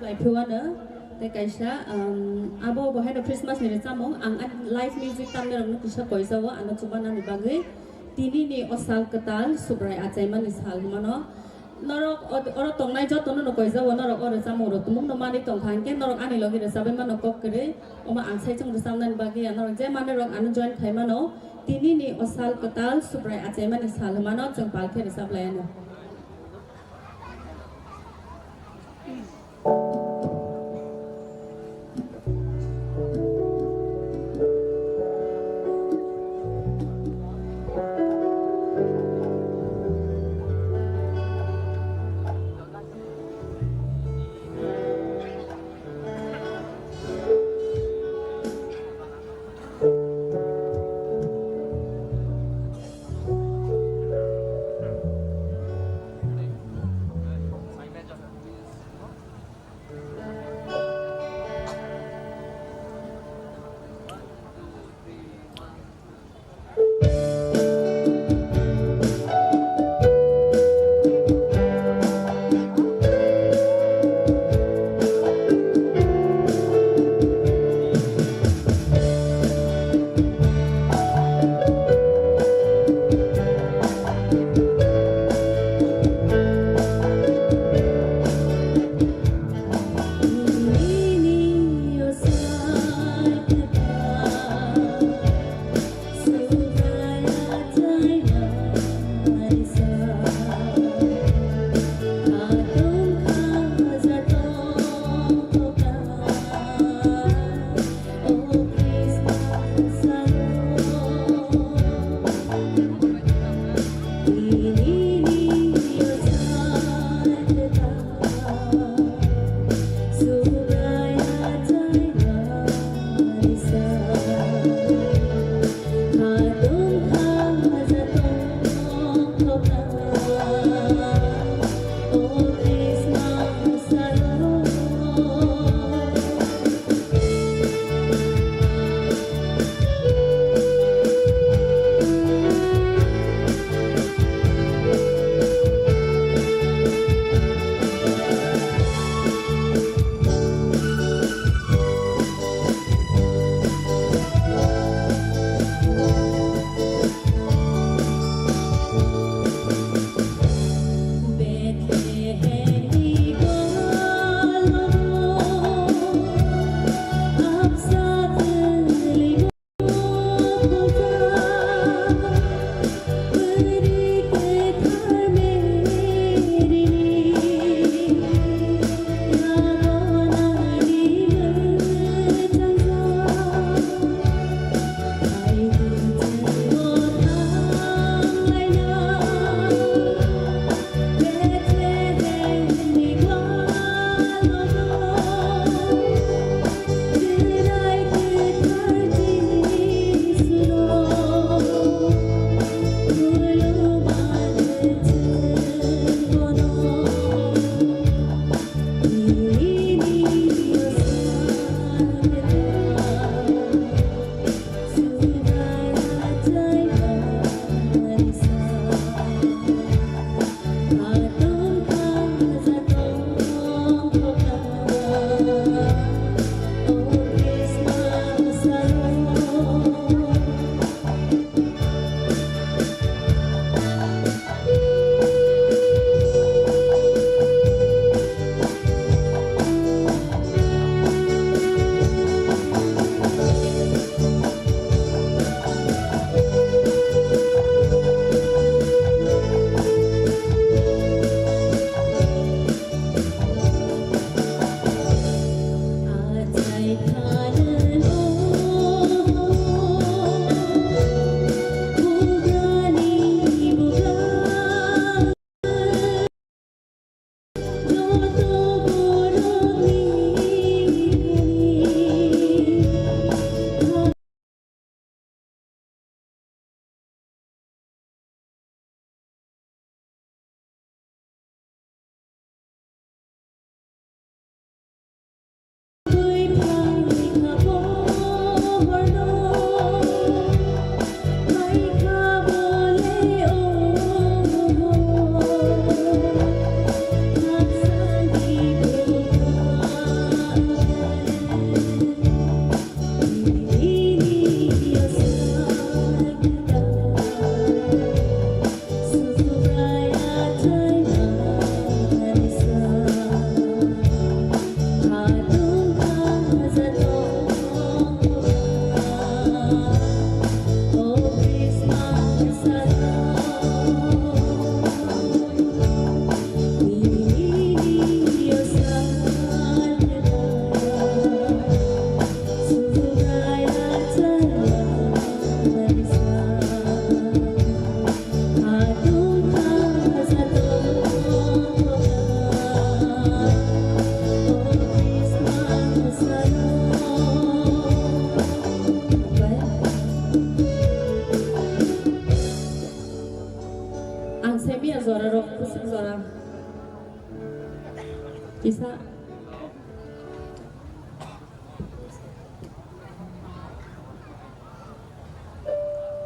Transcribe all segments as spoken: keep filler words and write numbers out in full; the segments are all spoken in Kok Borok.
Bai phiwano tei kaisa, um, abo bo haino Christmas ni rwchapmung. Ang an live music tamnai rokno kisa koijao, ano chubanani bagwi. Tini ni o sal kwtal Subrai achaimani sal hwnmano. Norok o-, oro tongnai jotono no koijao, norok o rwchapmung rok tumung no manwi tongkha, hinkhe norok ani logi rwchapwi mano kok kwrwi. Omo ang saichung rwchapnani bagwi ya norok je manwi rok ano join khai mano. Tini ni o sal kwtal Subrai achaimani sal hwnmano chwng pal khe rwchap lai anw.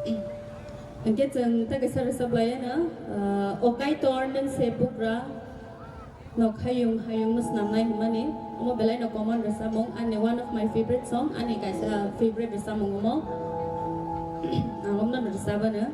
Hwnkhe chwng tei kaisa rwchap lai anw, ah, O Kaitor nwng se bugra, nok hayung hayung no snamnai hwnmani, omo belai no common rwchapmung, ani one of my favorite song, ani kaisa favorite rwchapmung omo, ang omno rwchap anw.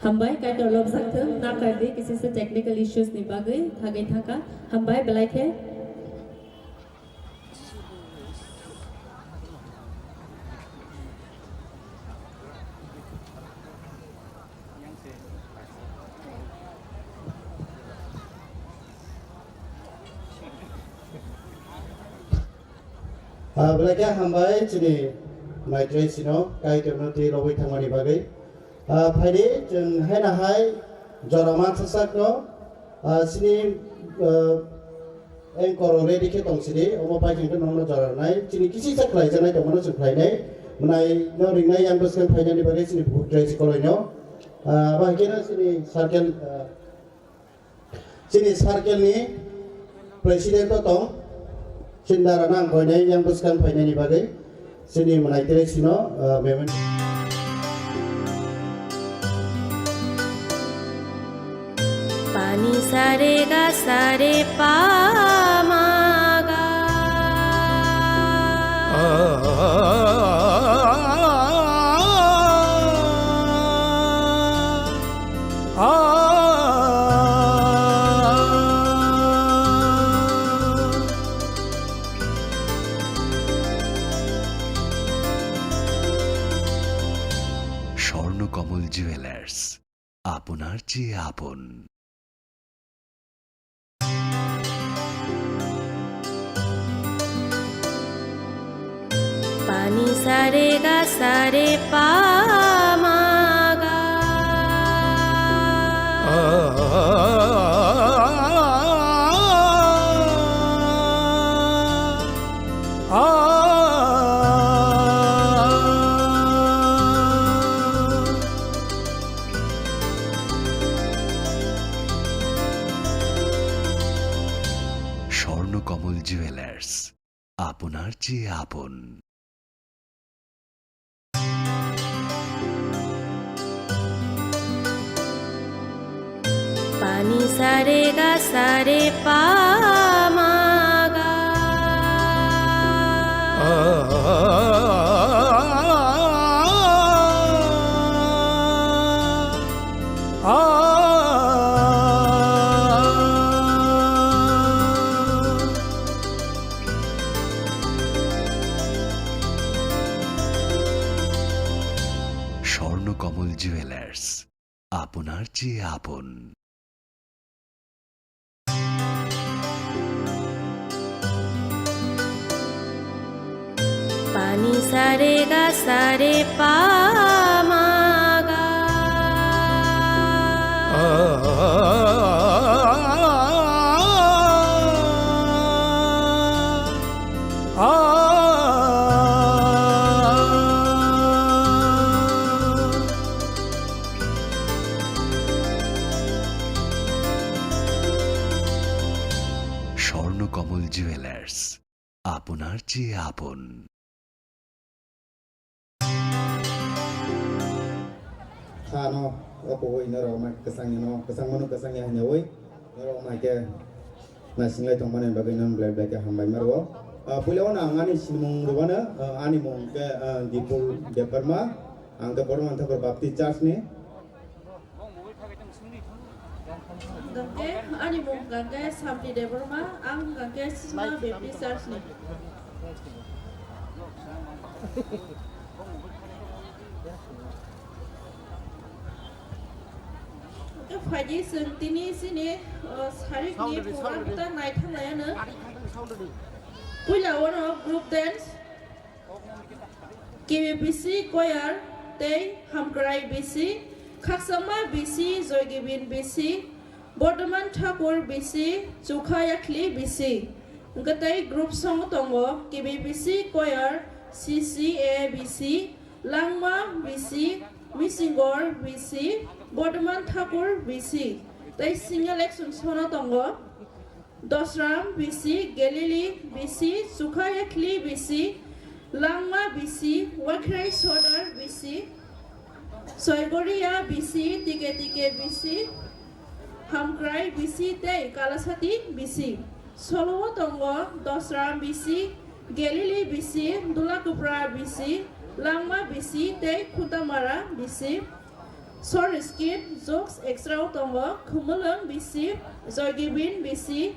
Hambai, Kaitor lobjak thung, nakardi, kisisa technical issues ni bagwi thagwi thangkha. Hambai, belai khe. Ah, belai khe hambai chini maitrei sino Kaitorno twi rogwi thangmani bagwi. Ah, phaidi chwng haino hai jora mansa sakno, ah, chini, ah, anchor ready khe tong sidi, omo pai khe nokno jora rwnai. Chini kisi sa khlai janai tongmano chwng khlainai. Mwnai no ringnai yang bwskang phainani bagwi chini bukhuk trai si koloino. Ah, abo hai kheno chini circle, ah, Chini circle ni president o tong, chini dara nang koinai yang bwskang phainani bagwi chini mwnai tei sino, uh, memento. Pani sare ga sare pa ma ga. Swarnakamal jewellers, আপনার চেয়ে আপন। Pani sare ga sare pa ma ga. Swarnakamal jewellers, আপনার চেয়ে আপন। Pani sare ga sare pa ma ga. Swarnakamal jewellers, আপনার চেয়ে আপন। Pani sare ga sare pa ma ga. Swarnakamal jewellers, আপনার চেয়ে আপন। Khano, o kubui norok mai kwchangya no, kwchangmano kwchangya hinwi norok mai khe naisinglai tongmani bagwi nang belai belai khe hambai ma rwo. Ah, puila o ang ani sinimung rwmano, ah, ani mung khe, ah, Dipul Debbarma, ang khe Bormanthakur Baptist Church ni. Hwnkhe ani mung hwnkhe Samti Debbarma, ang hwnkhe Sima Baptist Church ni. Hwnkhe phaidi chwng tini chini, o, sarikni program ta naithok laiano. Puila ono group dance. K B B C choir tei Hamkrai B C, Khakchangma B C, Joygibin B C, Bordoman Thakur B C, Chukha Yakhli B C. Hwnkhe tei group song tongo K B B C choir, C C A B C, Langma B C, Misingor B C, Bordoman Thakur B C. Tei single action sono tongo. Dosram B C, Galilee B C, Chukha Yakhli B C, Langma B C, Wakhrai Sodar B C, Soigoria B C, Tike Tike B C, Hamkrai B C tei Kalasati B C. Solo-o tongo Dosram B C, Galilee B C, Dulakupra B C, Langma B C tei Khuntamara B C. Short skit, jokes extra o tongo, Khumulwng bisi, Joygibin bisi,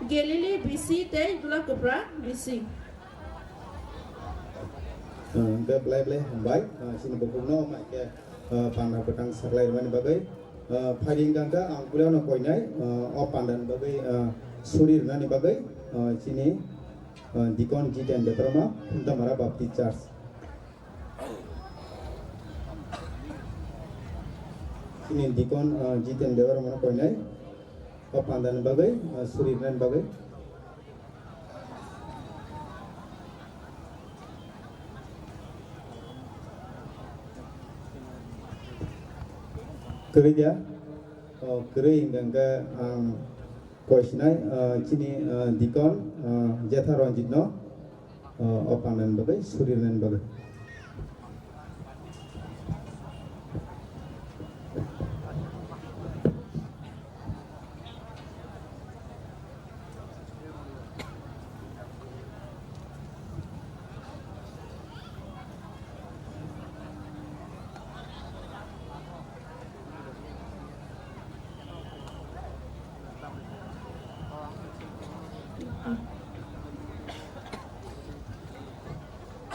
Gelili bisi tei Dula Kwpra bisi. Hwnkhe belai belai hambai, ah, chini bukhukno mai khe, ah, panda kwtang saklai rwmani bagwi. Ah, phaidi hwnkhe ang puilano koinai, ah, o pandani bagwi, ah, suri rwnani bagwi, ah, chini, ah, Deacon Jiten Debbarma, Khumtamara Baptist Church. Chini Deacon, ah, Jiten Debbarmano koinai, o pandani bagwi, ah, suri rwnani bagwi. Kwrwi dia? O, kwrwi hwnkhe ang koisinai, ah, chini, ah, Deacon, ah, Jetha Ranjit no, ah, o pandani bagwi, suri rwnani bagwi.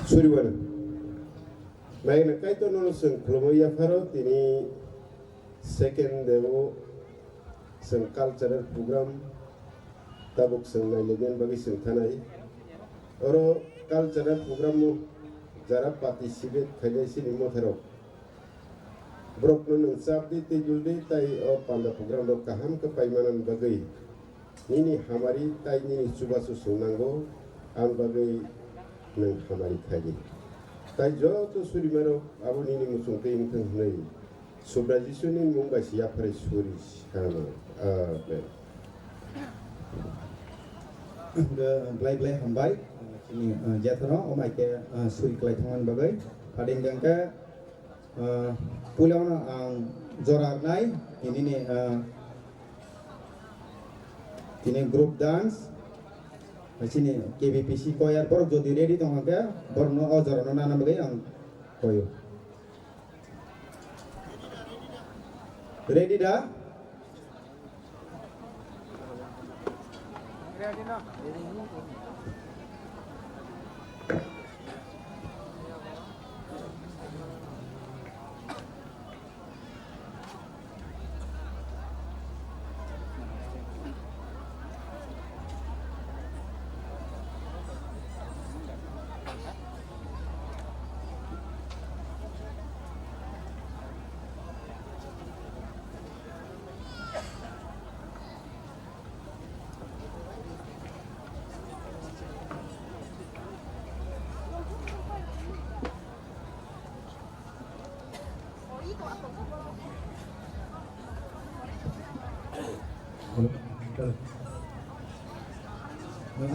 Suriwano. Naina Kaitor nono chwng khulumwi yapharo tini second day o chwng cultural program tabuk chwng nailainani bagwi chwng thanai. Oro cultural program o jara participate khainai chini motharok. Borokno nwng chap di tei dul di tai o panda program rok kaham khe paimanani bagwi. Nini hamari tai nini chubachu swngnango, ang bagwi nwng hamari khai di. Tai joto surimarok abo nini muchungtwi wngthung hwnwi Subrai Jisuni mung bai se yapharwi suri sano. Amen. Belai belai hambai. Chini, eh, jethano, o mai khe, eh, suri kwlai thangmani bagwi. Phaidi hwnkhe, Ah, puila no ang jora rwnai, tini ni, ah, tini group dance, chini K B P C choir, borok jodi ready tong khe, borok no o jora no nana bagwi ang koyo. Ready da?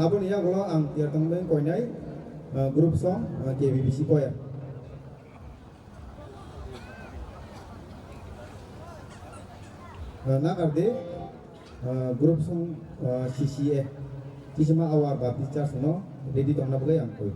Aboni yagulo ang tiyar tongmani koinai, ah, group song, ah, K B B C choir. Ah, nakardi, ah, group song, ah, C C A. Kisima Awar Baptist Church no ready tongna bagwi ang koi.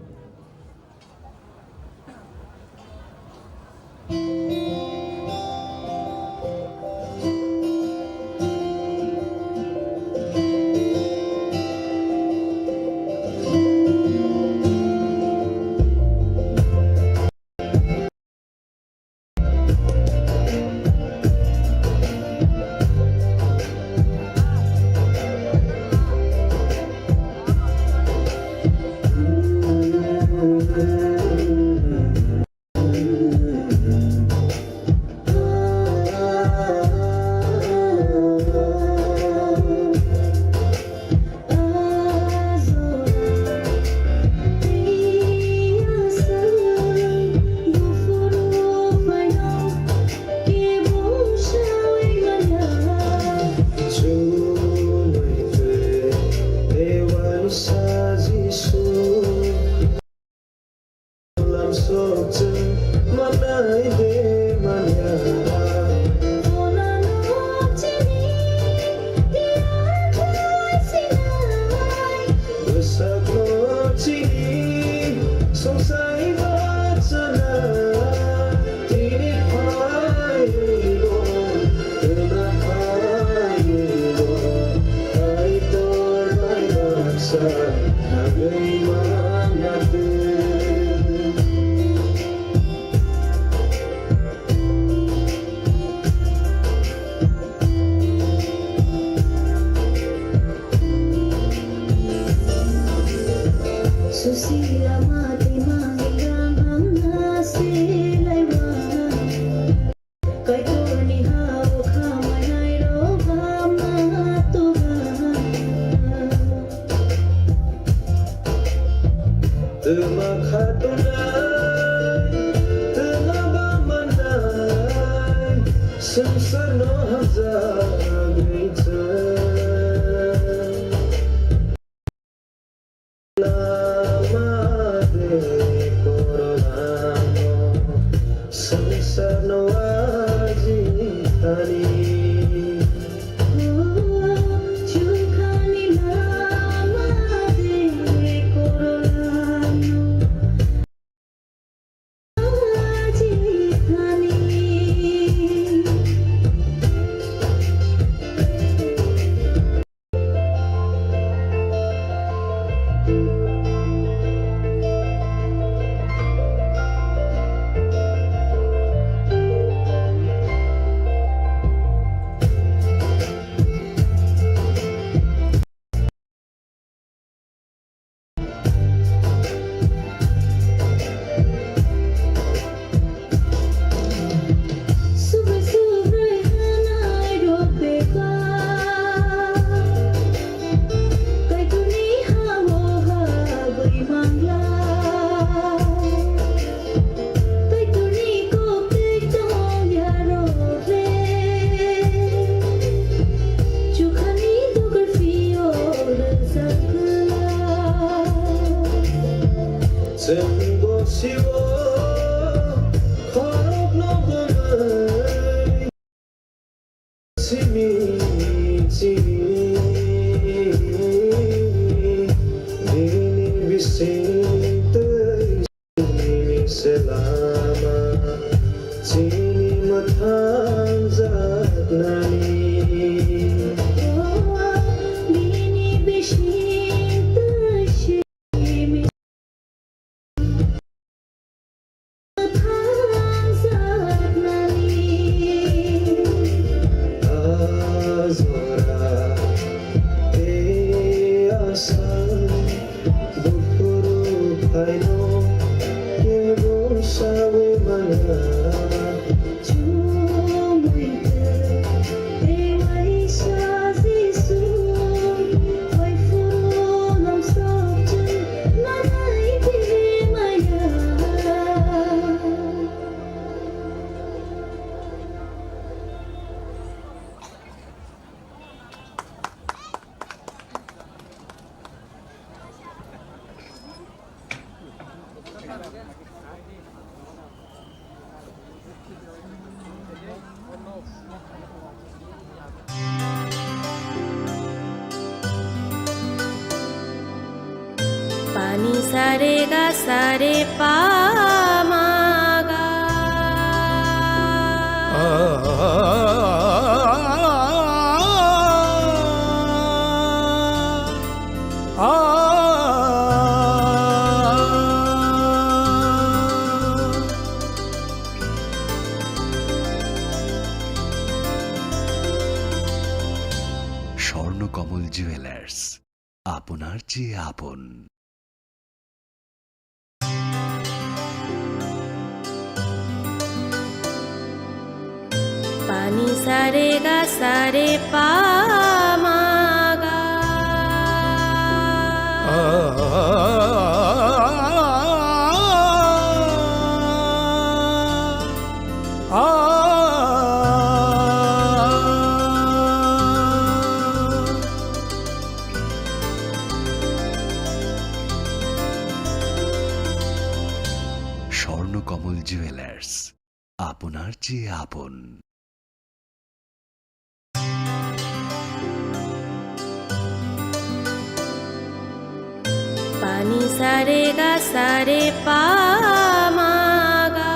Twma khatunai, twma ba mannai, swngcharno hamjagwi chwng. Lama de korolamo, swngcharno ajithani. Chukhani lama de korolamo. Kaitorni kok twi tong ya rode, chukhani dogar phio rwjak kwlai. Chwng bo sio khorokno bwnwi. Simi chini bini bising twi simi se lama chini mwthang jaknani. Bini bising twi simi Pani sare ga sare pa ma ga. Swarnakamal jewellers, আপনার চেয়ে আপন। Pani sare ga sare pa ma ga. Swarnakamal jewellers, আপনার চেয়ে আপন। Pani sare ga sare pa ma ga.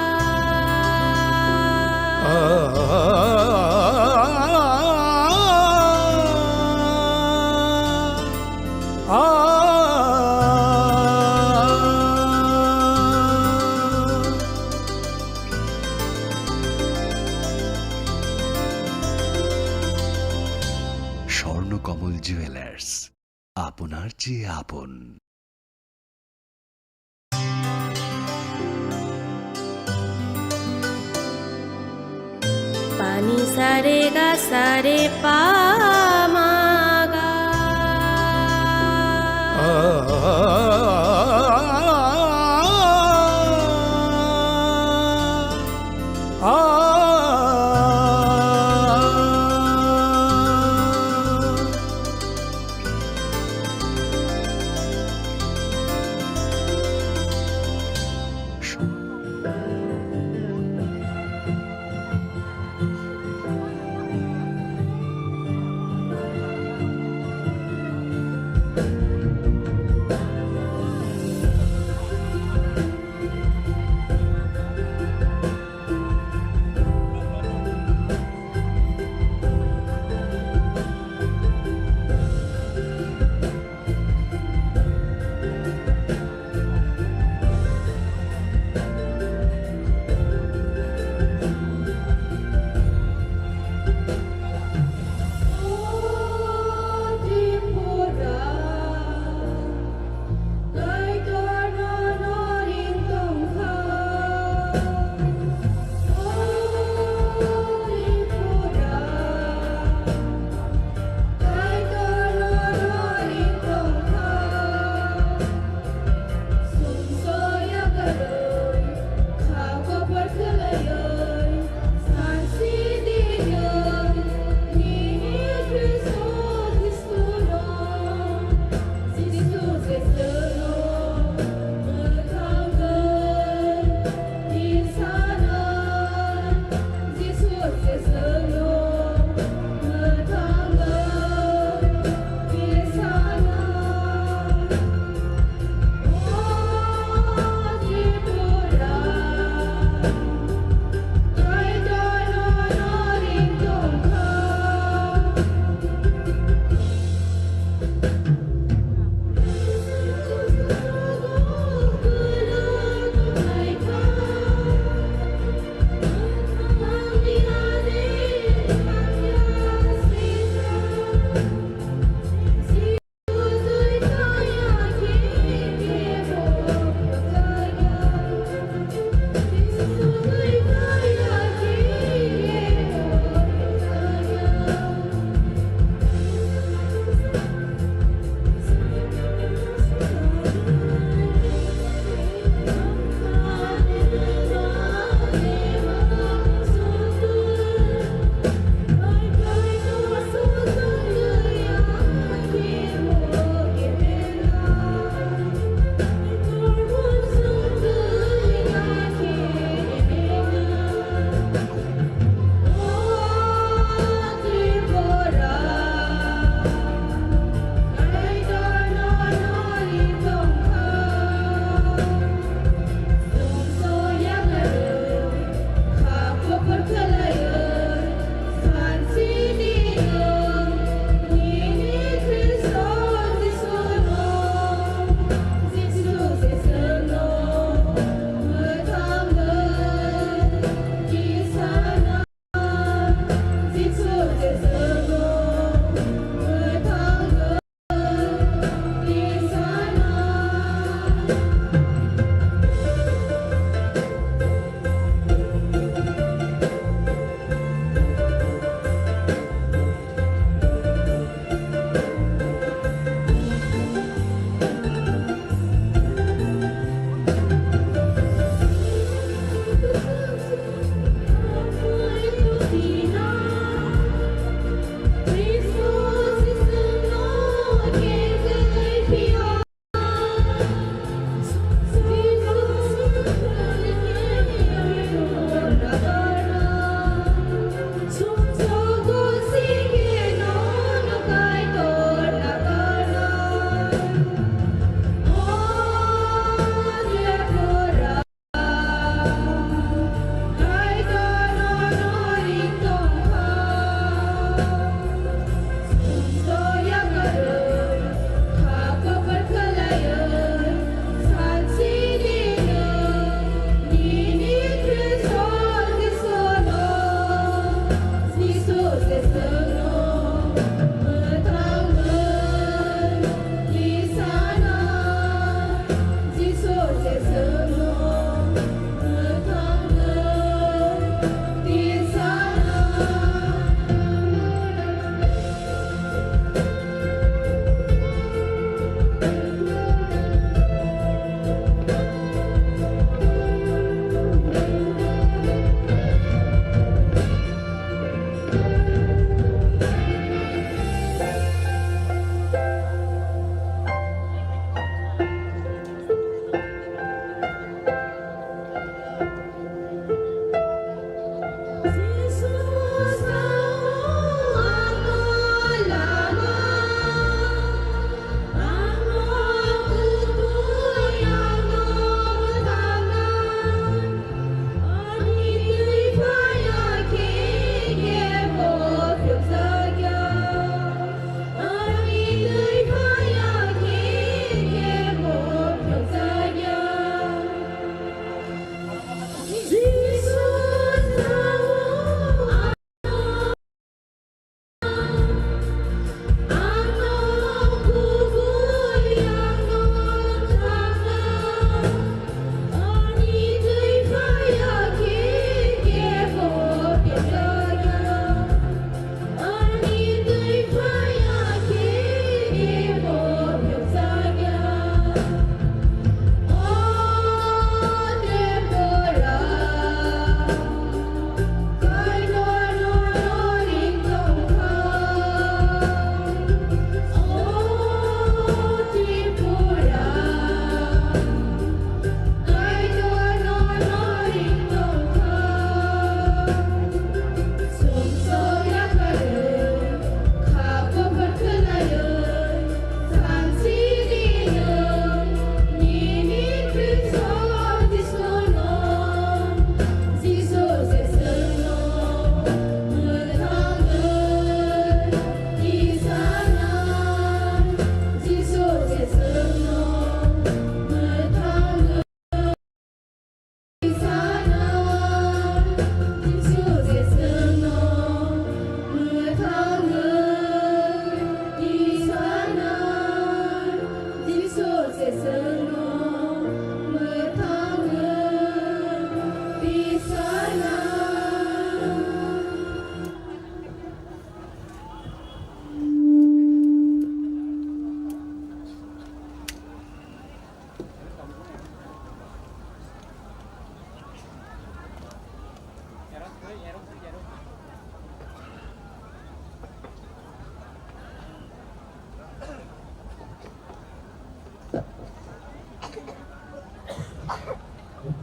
Swarnakamal jewellers, আপনার চেয়ে আপন। Pani sare ga sare pa ma ga.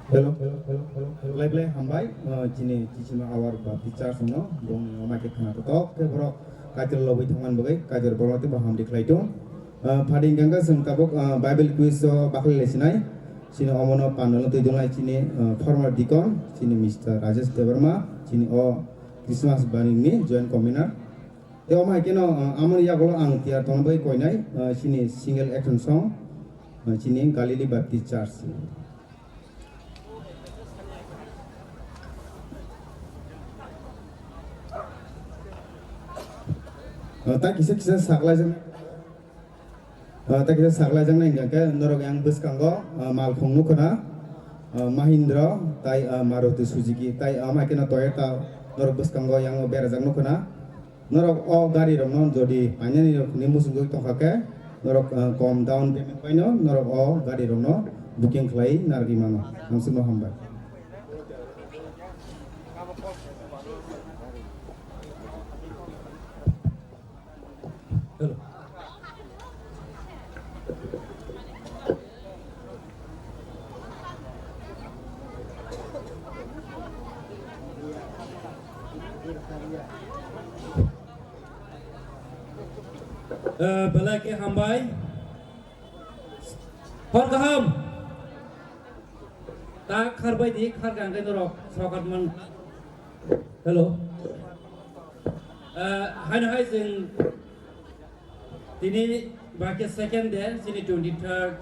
Hello, hello, hello, hello, hello. Belai belai hambai, uh, chini Chisima Awar Baptist Church no, bong ni oma ke khana to tok, ke borok kaitor lobwi thangman bagwi, kaitor borok te baham di khlai tung. Uh, phadi hingka chwng tabuk, uh, Bible quiz o bakhli lai sinai. Chini omono panel twi donglai chini, uh, former deacon, chini Mister Rajesh Debbarma, chini o Christmas Baning ni joint convener. Tei omo hai kheno, uh, amoni yagulo ang tiyar tongna bagwi koinai, uh, chini single action song, uh, chini Galilee Baptist Church. Uh, ta kisa kisa saklai jang. Ah, tei kisa saklaijaknai hingka khe norok yang bwskango, ah, malkhung nukho na, ah, Mahindra tai, ah, Maruti Suzuki tai, ah, omo hai kheno Toyota norok bwskango yang berajak nukho na. Norok o gari rokno jodi painani rokni muchungwi tongkha khe norok, ah, kom down payment baino norok o gari rokno booking khlai narwgwi mano. Hamsukma hambai. Hello. Eh, belai khe hambai. Hor kaham. Ta kharbai di, khar kang khe norok sokat man. Hello. Eh, haino hai chwng tini bahai khe second day, chini twenty-third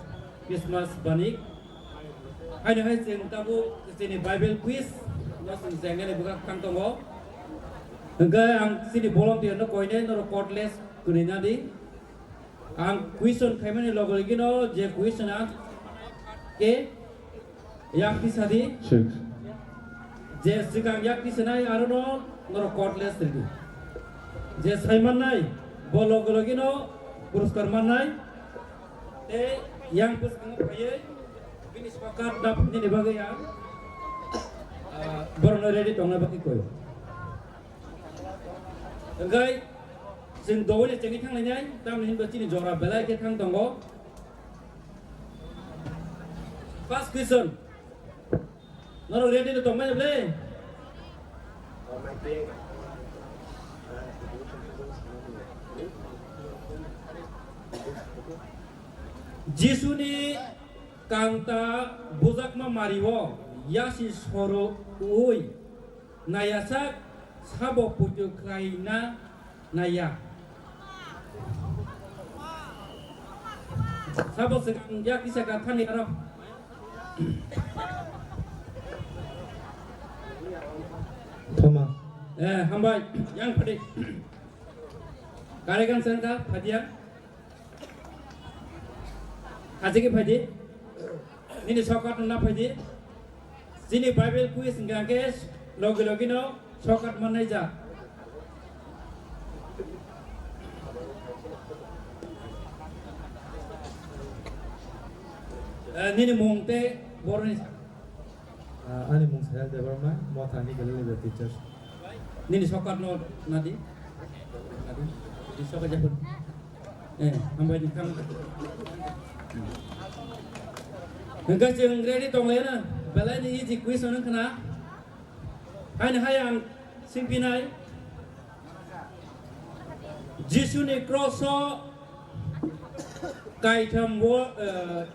Christmas banik. Haino hai chwng tabuk chini Bible quiz no chwng jengjani bwkha khang tongo. Hwnkhe ang chini volunteer no koinai norok cordless kwnwi nadi. Ang question khaimani loge loge no je question ang ke yak tisa di. Six. Je swkang yak tisanai aro no norok cordless ridi. Je sai mannai bo loge loge no puruskar mannai. Tei yang bwskango phaiwi bini sokar da phunini bagwi ang, ah, borokno ready tongna bagwi koi. Hwnkhe chwng dogoino chengwi thanglainai, tamni hinba chini jora belai khe thang tongo. First question. Norok ready no tongmani ble? Jisuni kangta bujakma mario yasi soro ui naiyasak sabo puitu khlaina naiya. Sabo swkang yak kisa ka thani aro. Thoma. Eh, hambai, yang pade. Karegan sengka, phadia. Hajiki phaidi. Nini sokat na phaidi. Chini Bible quiz hingka khe logi logi no sokat manai ja. Eh, nini mung tei boroni sa. Ah, ani mung Sayal Debbarma, Mothani Galili Baptist Church. Nini sokat no nadi. Nadi. Di sokat jago. Eh, hambai ni kam. Hingka chwng ready tong le na. Belai ni easy quiz on khna. Haini hai ang singpinai. Jisuni cross o kaitham wo, eh,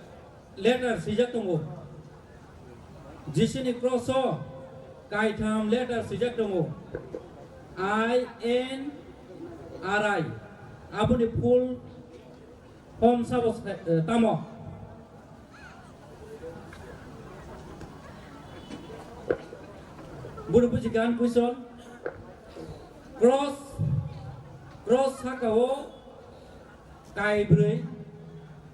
letter swijak tongo. Jisuni cross o kaitham letter swijak tongo. I N R I. Aboni full form sabo, eh, tamo? Buru buji gan question. Cross, cross saka o kaibrwi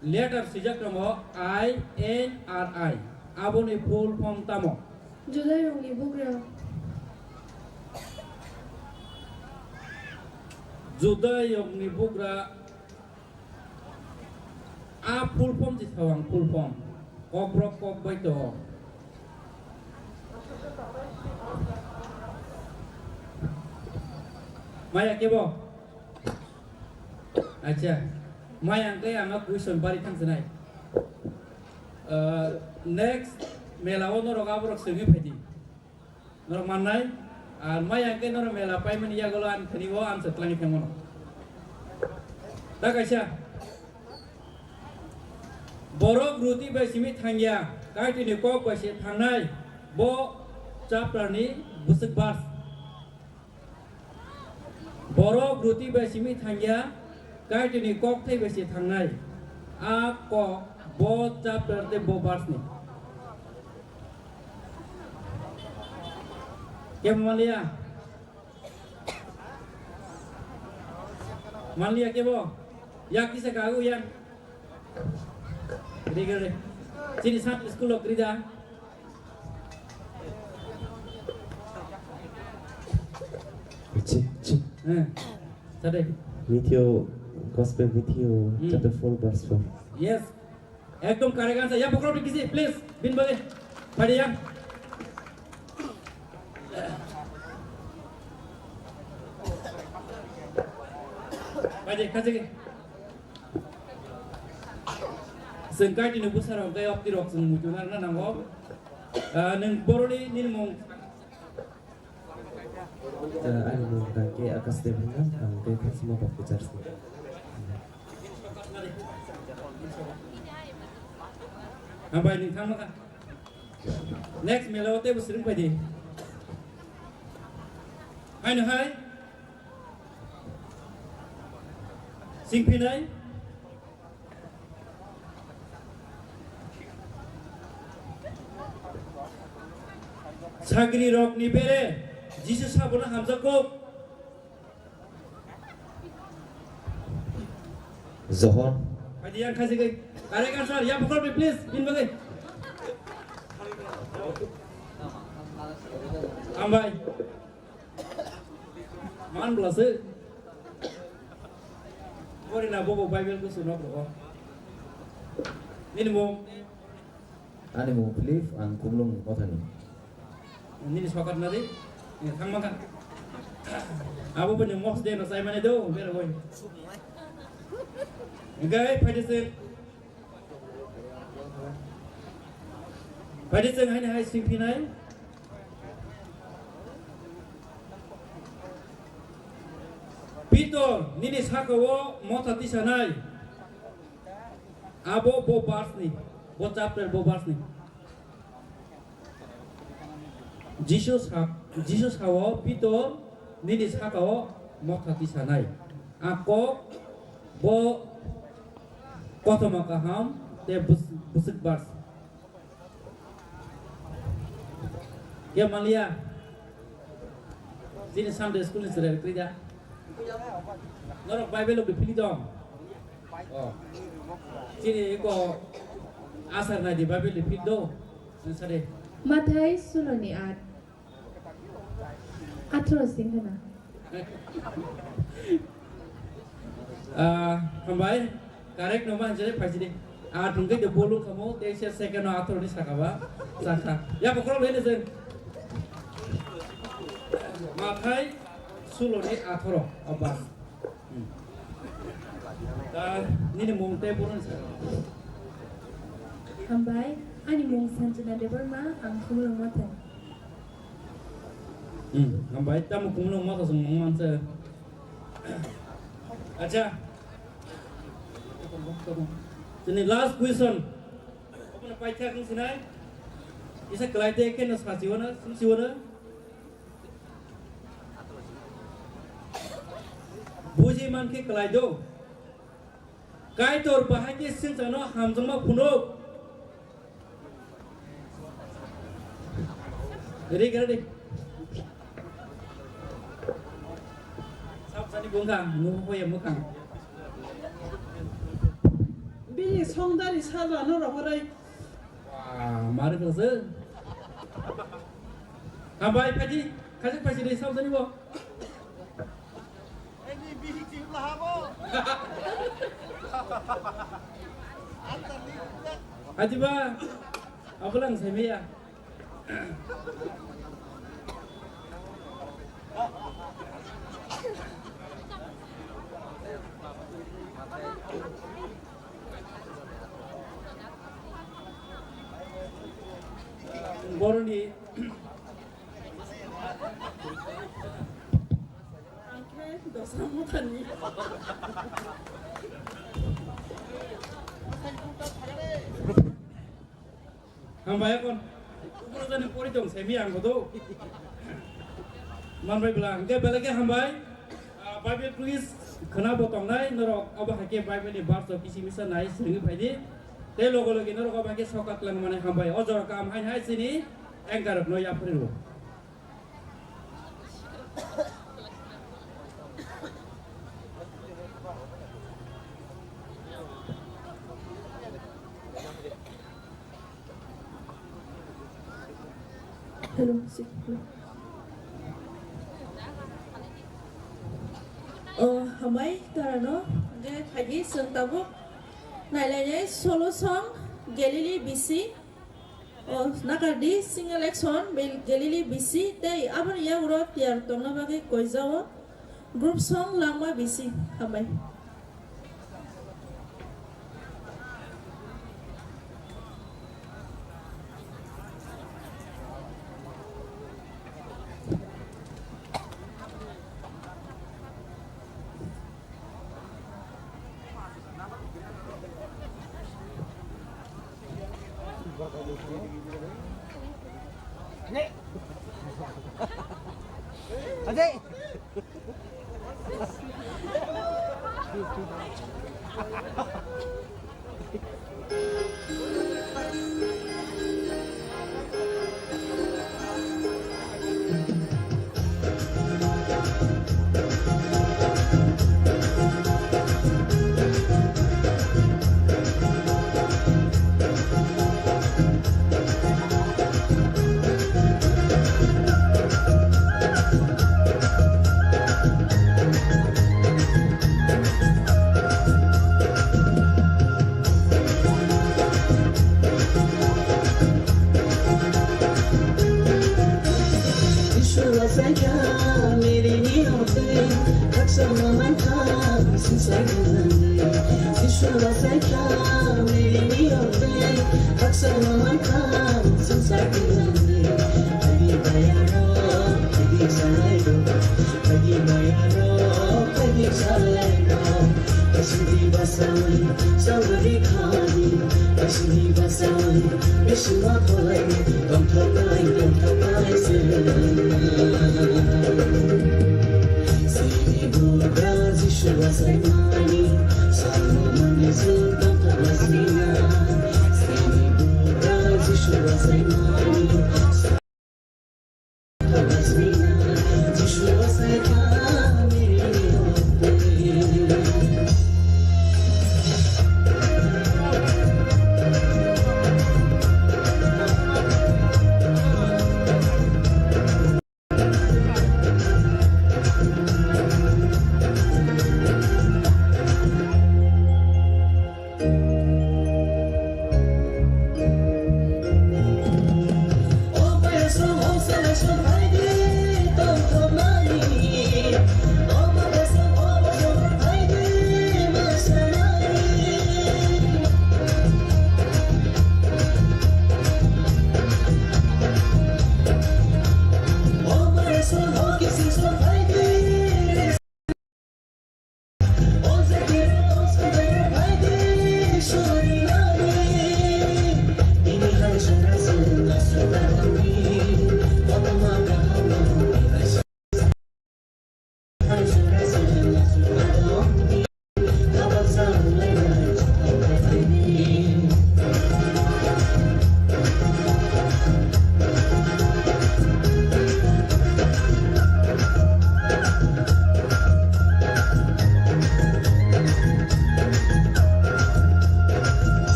letter swijak tongo I N R I. Aboni full form tamo? Judayokni bugra. Judayokni bugra. A full form si sao ang full form. Kok brok kok bai to. Maya kebo? Acha. Maya ang kaya ang question bari thang sanai. Uh, next mela o norok aborok sengwi phaidi. Norok mannai, ar maya khe norok mela paimani yagulo ani thani o answer twlangwi thangmano. Ta kaisa, borok ruti bai simi thangya, Kaitorni kok bai se thangnai, bo chapter ni bwswk verse. Borok ruti bai simi thangya, Kaitorni kok thai bai se thangnai. A kok bo chapter tei bo verse ni. Kebo manliya? Manliya kebo? Ya kisa kagu ya? Rigere. Chini Sunday school lo krida. Chi, chi. Eh. Sade. Matthew, Gospel Matthew, Hmm. chapter four, verse four. Yes. Ekdom correct answer. Ya, bokrok ni kisi, please. Bin bagi. Padi ya. Padi, kaji. Sengkai ni nubu sarok, gaya opti rok, seng mutu na, na, nango. Ah, neng boroni, nini mong. Ah, ani mung tangke Akash Dev hwnna, ang tei Khasima Baptist Church ni. Hambai, nwng thangma kha. Next mela o teibo swrwng phai di. Haino hai. Singphinai. Sagri rok ni bere Jisu sabono hamjak kok. Johon. Phaidi yang khasi kai. Kare kan sir, ya pukul please, bin bagai. Ambai. Man belase. Kori na bobo Bible ko sunok rogo. Nini mung. Ani mung Philip, ang Kumlung Mothani. Nini sokat nadi. Ini thang makan. Abo bini mos de no sai mane do, bera boy. Engai phaidi se. Phaidi se hai hai sing phinai. Pitor, nini saka o motha tisanai. Abo bo verse ni, bo chapter bo verse ni. Jisu sa, Jisu sao, "Pitor, nini saka o motha tisanai." A kok bo kothoma kaham te bus-, bwswk verse. Ke maliya. Chini Sunday school ni chwrai kwrwi da. Norok Bible o bifili dong. Oh. Chini ko asar nai di Bible ni phil do. Sare. Mathai sulo ni at. Athro sing hana. Ah, hambai, correct no man jere phaisidi. Ah, tungke de bolu kamo, te se second no athro ni saka ba, saka. Ya, bokhorok lene jeng. Mathai sulo ni athro, abas. Hmm. Ah, nini mung te bolu ni saka. Hambai, ani mung Sanjana Debbarma, ang Khumulwng Mathai. Hmm, hambai, tamo Khumulwng Mathai song mung manse. Acha. Tini last question. Open paikha kung sinai. Isa kalai te ke na sasi wana, sumsi wana. Buji man ke kalai do. Kaitor bahai khe swngcharno hamjakma phunuk. Ready, ready. Sabsani bungkha, nuhu hoye mukhang. Bini songdari sajano rohoroi. Wah, mari kasa. Hambai, phaji, khajik phaji dei, sabsani bo. Ajiba, abulang semia. Boroni. Ang khe dosra mothani. Hambai kon. Upro jani pori tong semi ang bodo. Manbai bela, hingke belai khe hambai. Ah, Bible quiz khwna bo tongnai, norok obo hai khe Bible ni verse rok kisi misa nai swrwngwi phai di. Tei logo logi norok obo hai khe sokat lang mani hambai. O jora kam hai hai chini anchor rok no yapri rwo. Hello, si-, hello. O, hambai, tarano, ge, khaji, sung tabuk, nailainai, solo song, Galili bisi, o, nakardi, single action, Bil-, Galili bisi, tei, aboni yagro, tiyar tongna bagwi, koijao, group song, langma bisi, hambai. Ade.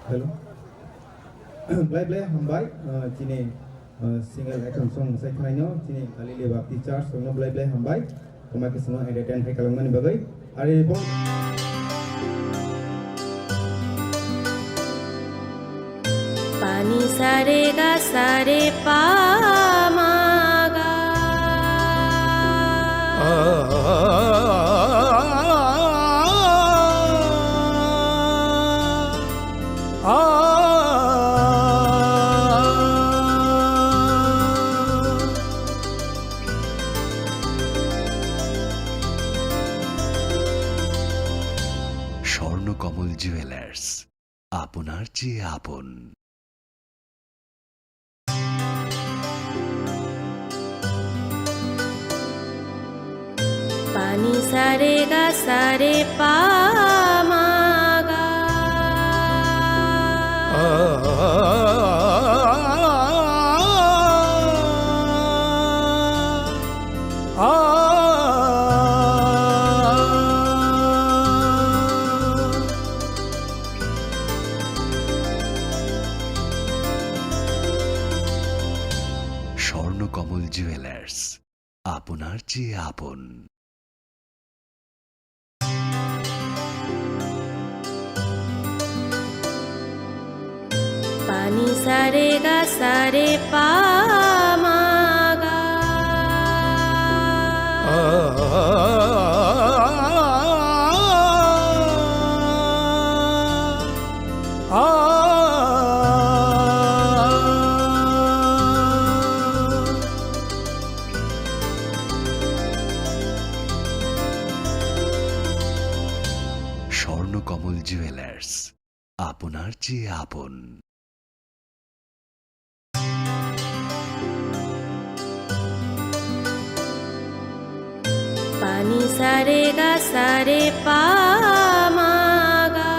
Hello. Belai belai hambai, uh, chini, uh, single action song mwsai khwlaino, chini Galileo Baptist Church songno belai belai hambai. Kwma khe chwngno entertain khai kwlangmani bagwi. Ari bo- Pani sare ga sare pa ma ga. Swarnakamal jewellers, আপন আপনার চেয়ে আপন। Pani sare ga sare pa ma ga. Swarnakamal jewellers, আপনার চেয়ে আপন। Pani sare ga sare pa ma ga. Swarnakamal jewellers, আপনার চেয়ে আপন। Pani sare ga sare pa ma ga.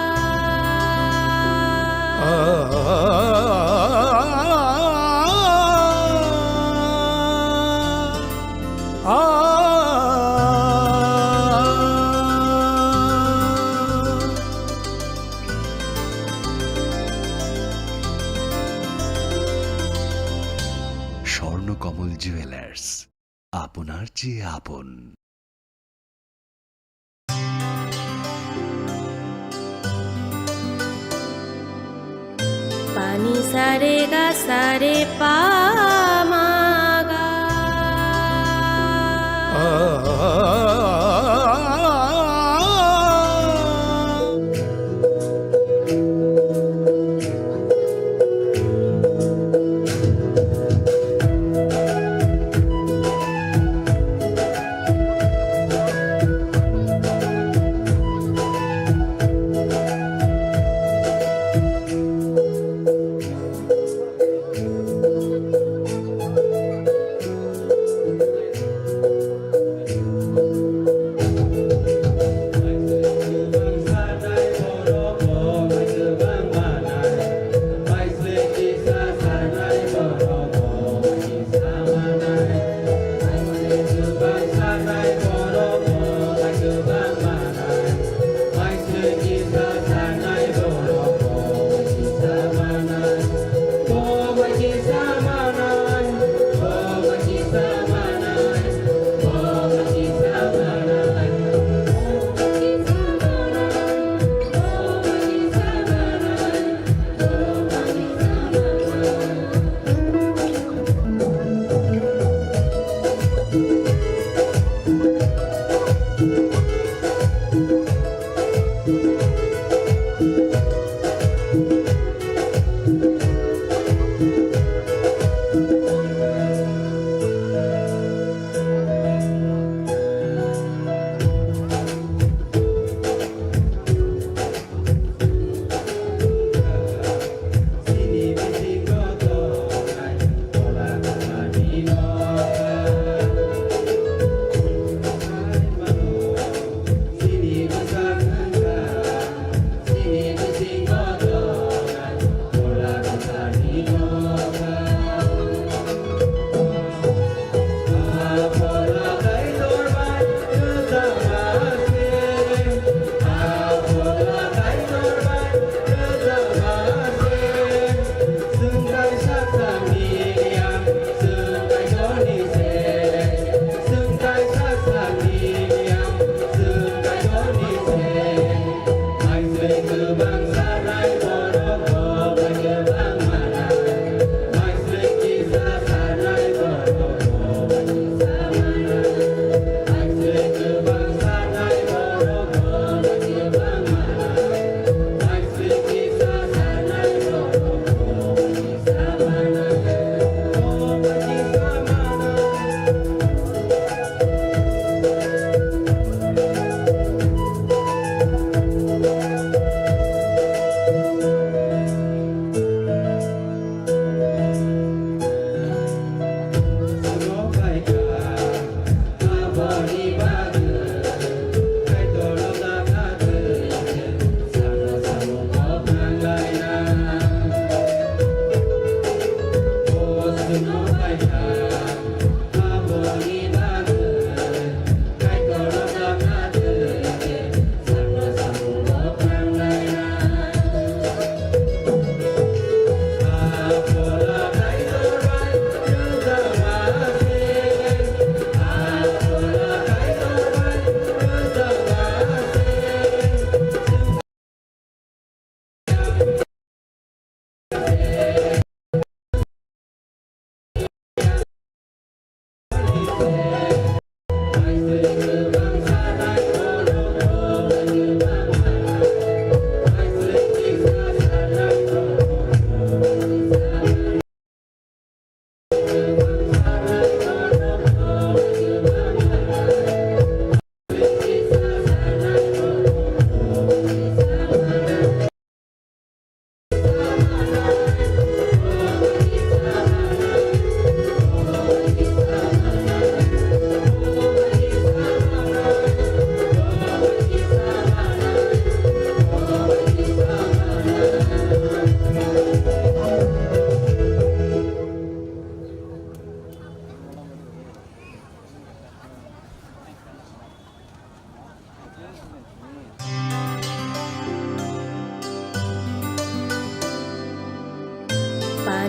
Swarnakamal jewellers, আপনার চেয়ে আপন। Pani sare ga sare pa ma ga.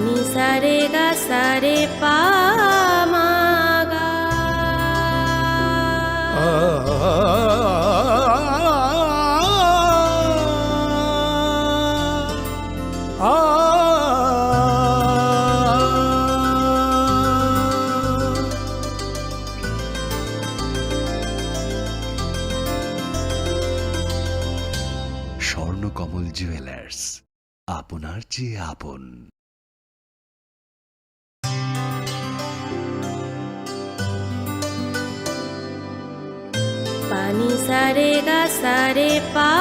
Ni sa re ga sa re pa ma ga. Swarnakamal jewellers, আপনার চেয়ে আপন। Pani sa re ga sa re pa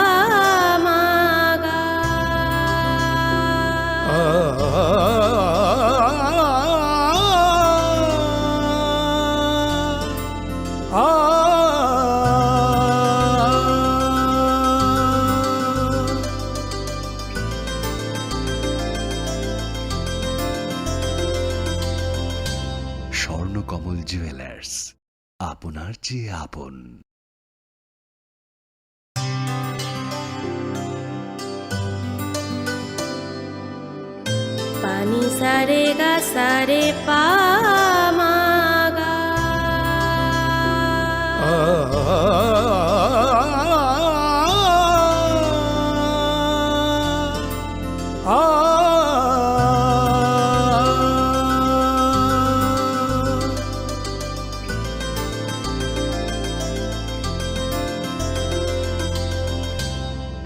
ma ga. Swarnakamal jewellers, আপনার চেয়ে আপন। Pani sa re ga sa re pa ma ga.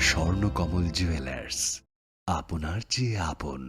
Swarnakamal jewellers, আপনার চেয়ে আপন।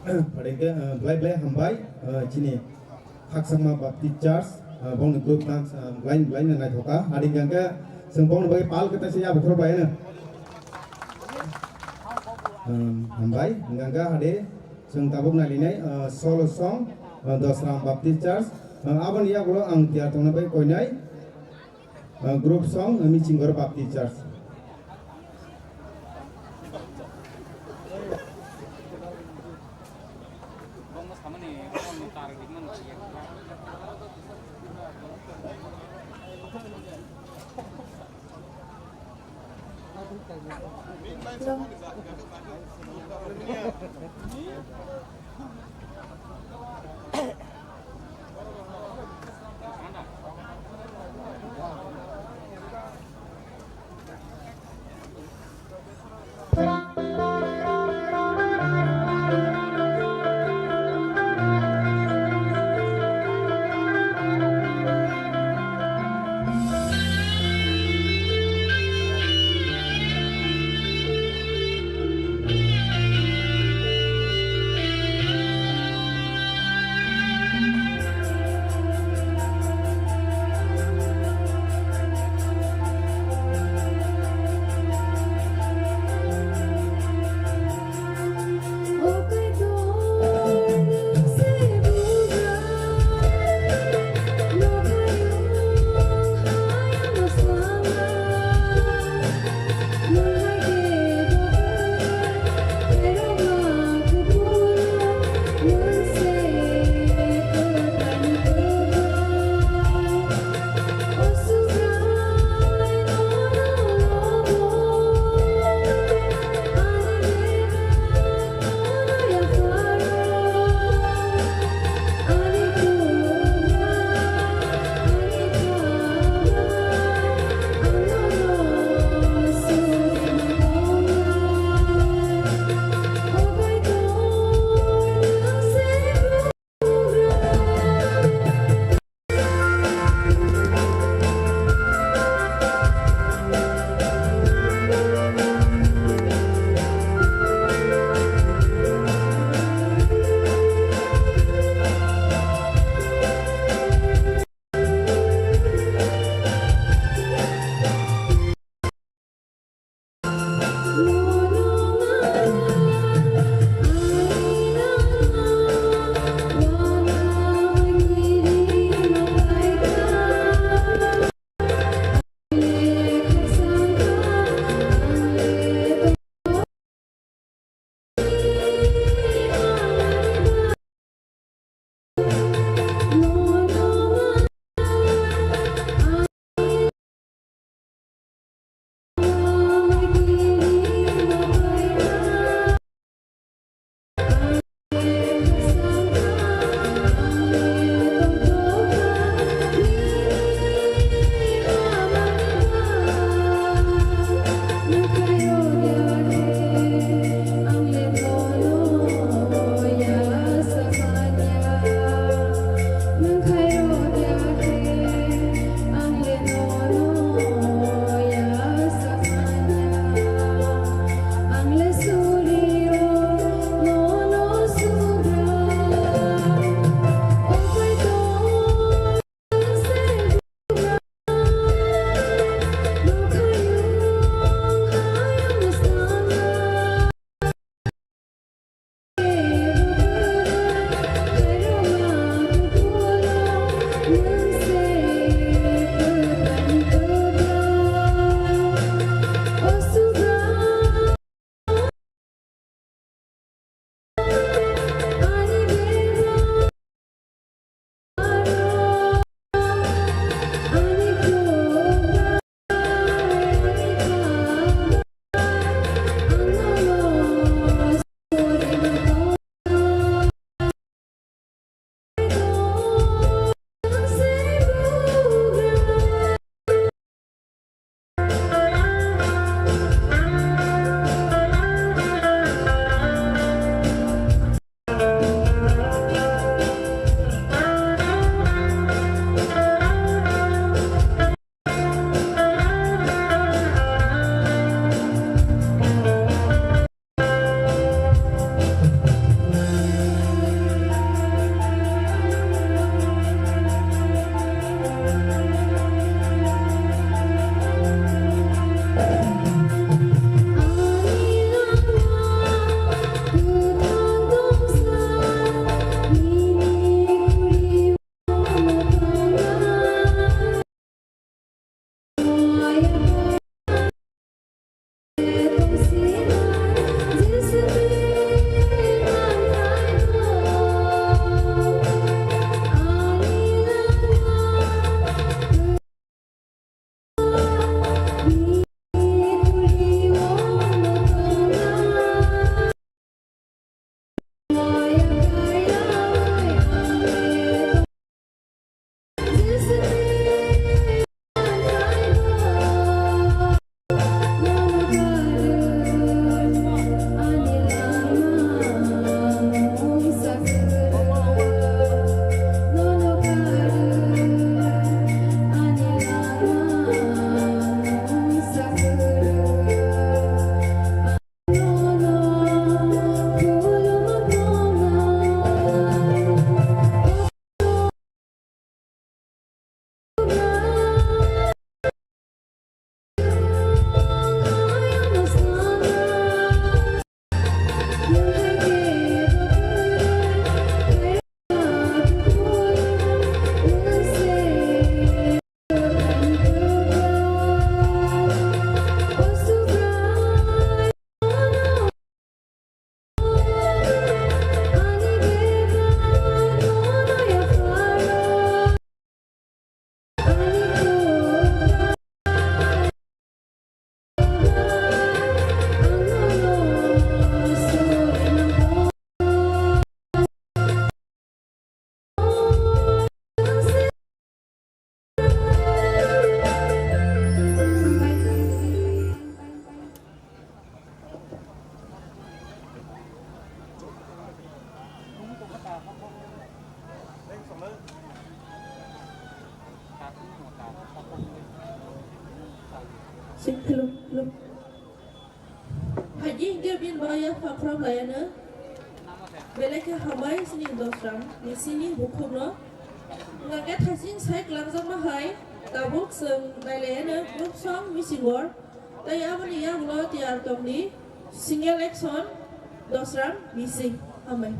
Pharingkhe, ah, belai belai hambai, ah, chini Khaksakma Baptist Church, ah, bongni group nang, ah, belai belai no naithoka. Ading khe chwng bongni bagwi pal kwtai se yabukhro bai no. Um, hambai, hingkha hade, chwng tabuk nailinai, uh, solo song, uh, Dosram Baptist Church, uh, aboni yagulo ang tiyar tongna bai koinai, uh, group song, uh, Michingor Baptist Church. Sing hello, hello. Phaidi hingke bini bai ya phakhrom layano. Belai khe hambai sini Dosram, ni sini bukhukno. Hingke thasing sai kwlangjakma hai, tabuk chwng nailayano group song misingor. Tai aboni yagulo tiyar tongdi single action Dosram mising. Hambai.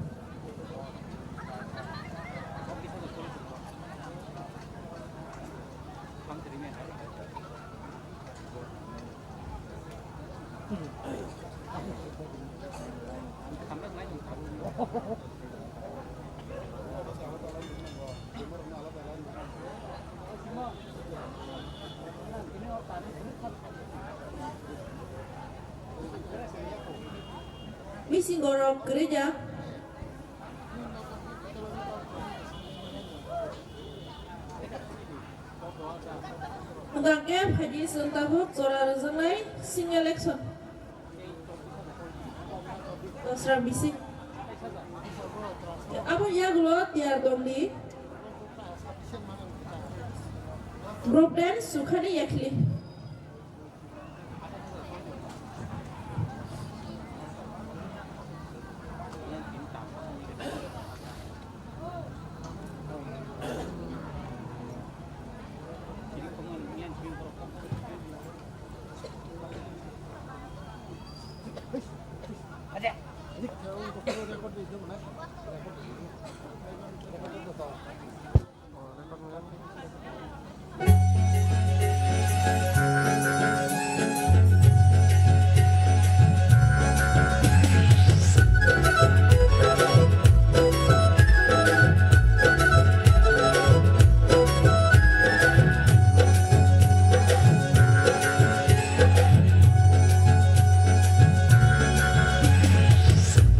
Mising gorok kwrwi jak. Hwnkha khe phaidi chwng tabuk jora rwjaknai single action. Dosra bising. Abo yagulo tiyar tongdi. Group dance Sukhani Yakhli.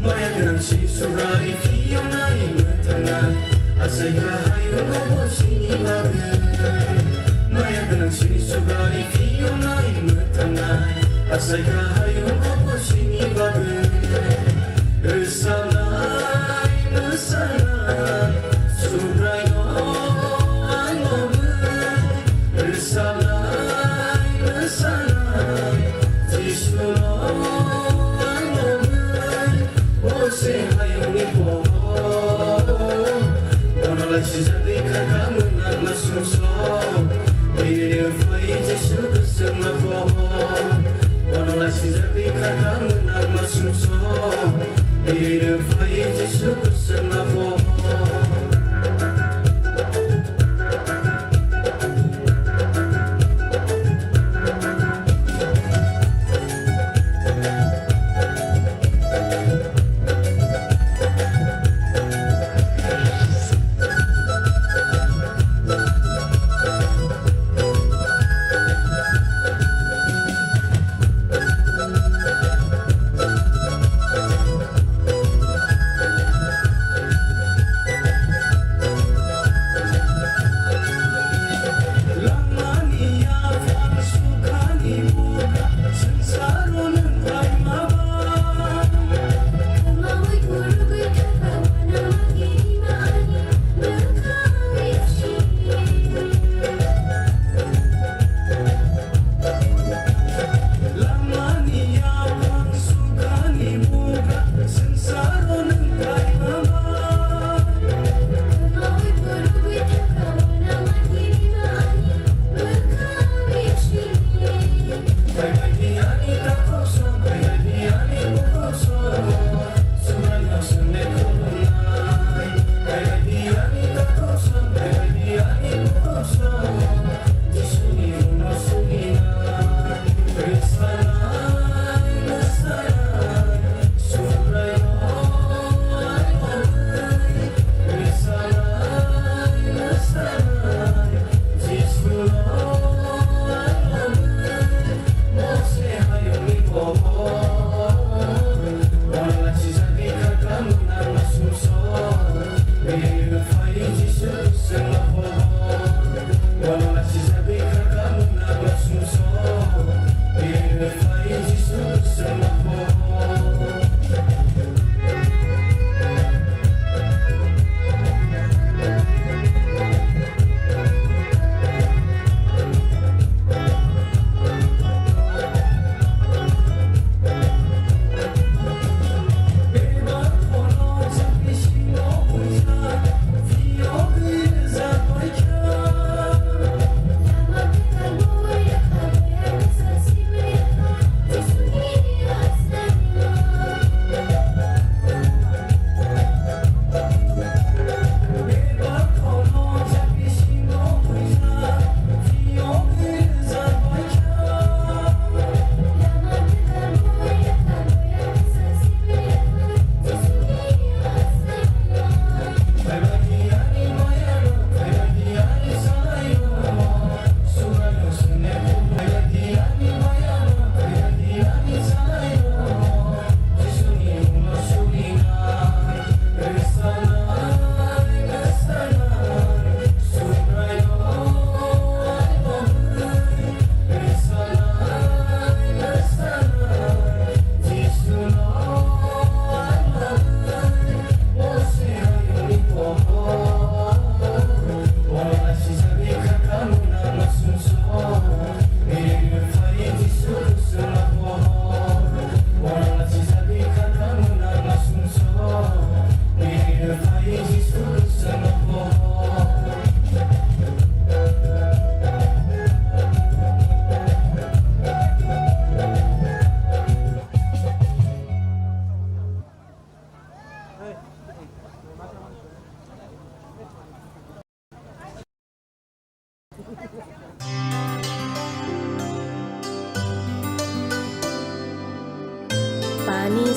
Maya gwnang si Subraiyung nai mwthangna, asai kahai wngo bo sini bagwi. Maya gwnang si Subraiyung nai mwthangna, asai kahai wngo bo sini bagwi. Rwsabnai, mwsanai, Subraiyung ang bo bwrwi. Rwsabnai, mwsanai, Jisu no ang bo bwrwi. O se hayungni pohor, bono laisijagwi khakha mwnakma sumsok. Bini phai Jisu kwchangma pohor, bono laisijagwi khakha mwnakma sumsok. Bini phai Jisu kwchangma pohor.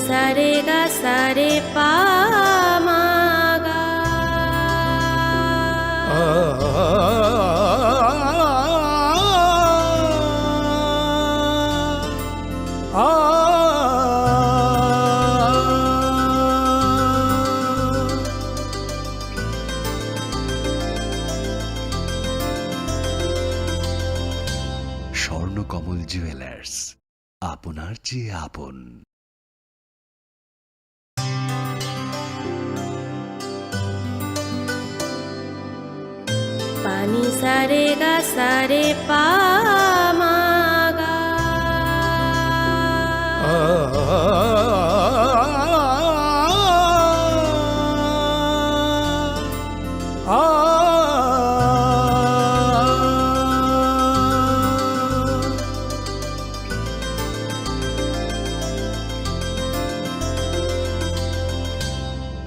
Sa re ga sa re pa ma ga. Swarnakamal jewellers, আপনার চেয়ে আপন। Pani sa re ga sa re pa ma ga.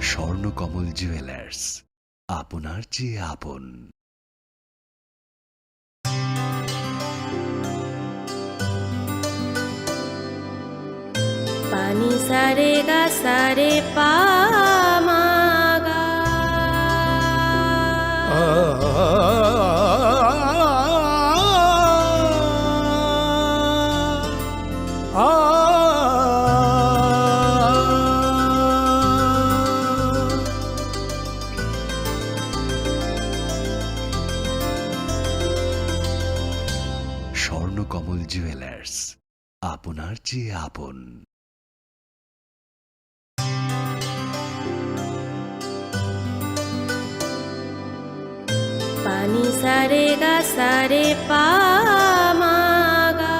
Swarnakamal jewellers, আপনার চেয়ে আপন। Pani sa re ga sa re pa ma ga. Swarnakamal jewellers, আপনার চেয়ে আপন। Pani sa re ga sa re pa ma ga.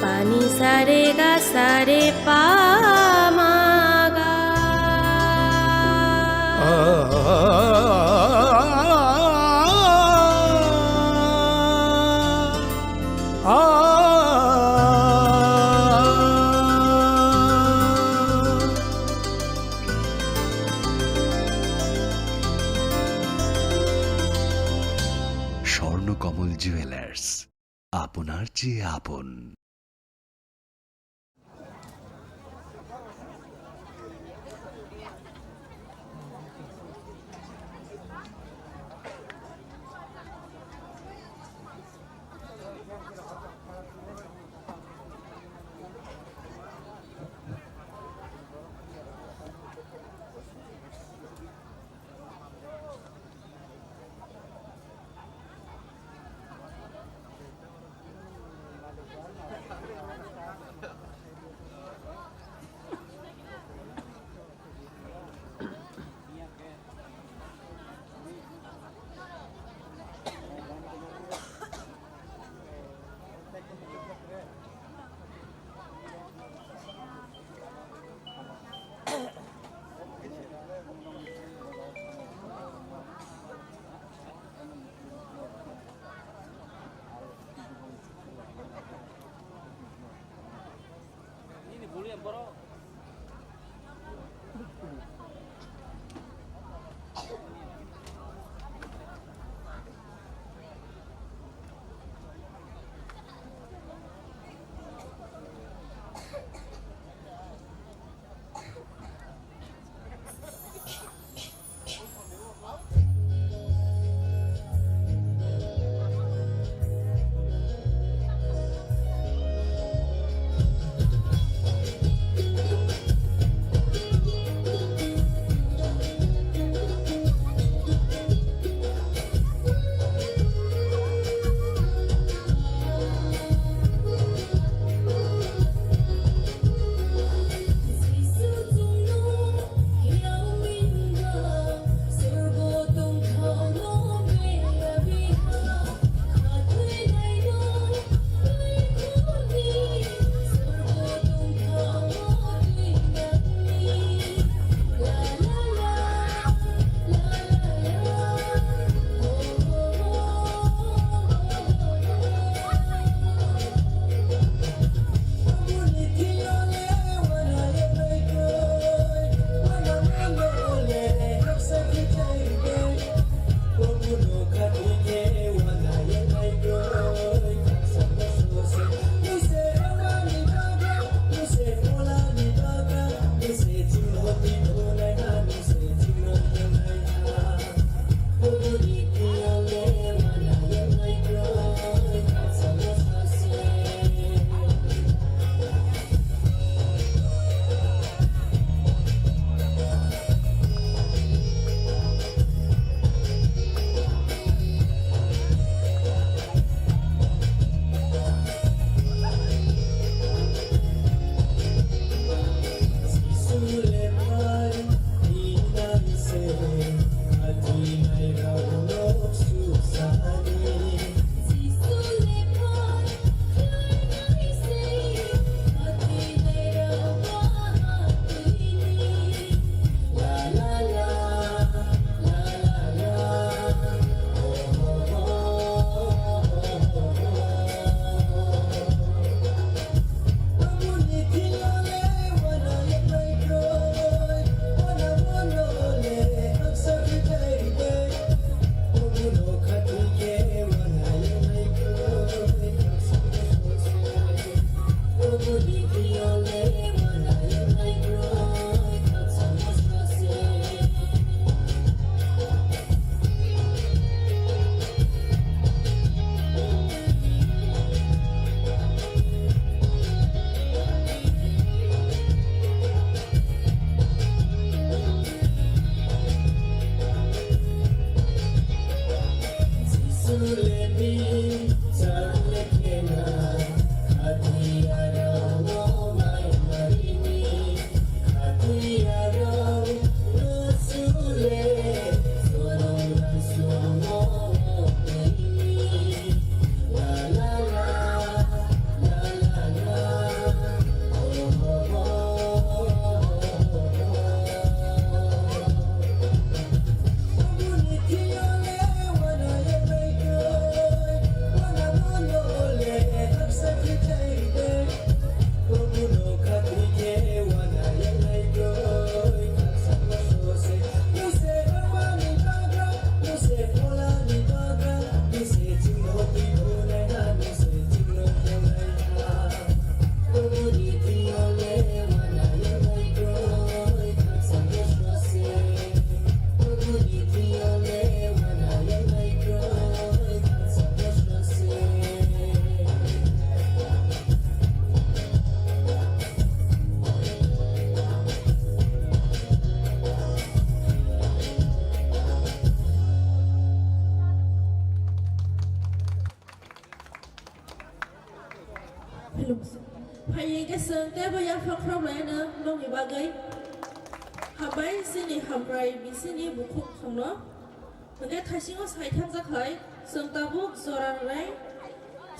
Pani sare ga sare pa ma ga. Swarnakamal jewellers, আপনার চেয়ে আপন। Hingke chwng teibo yapha khorok laino nokni bagwi. Hambai chini hamkrai bisini bukhuk thangno. Hingke thaisingo saitham jakhai chwng tabuk Jora Rai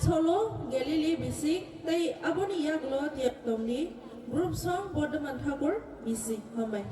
Solo Galili bisik tei aboni yagulo Tiyaktomni group song Bordoman Thakur bisik. Hambai.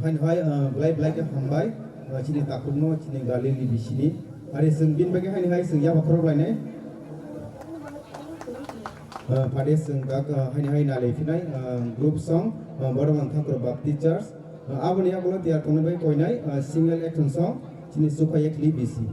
Haini hai, ah, belai belai khe hambai, ah, chini takhukno, chini Galili bisini. Ari chwng bini bagwi haini hai chwng yaba khorok lainai. Ah, phade chwng kak, ah, haini hai nalai phinai, ah, group song, ah, Boromani Thakur Baptist Church. Ah, aboni yagulo tiyar tongnai bai koinai, ah, single action song, chini Sukhai Ekli bisi.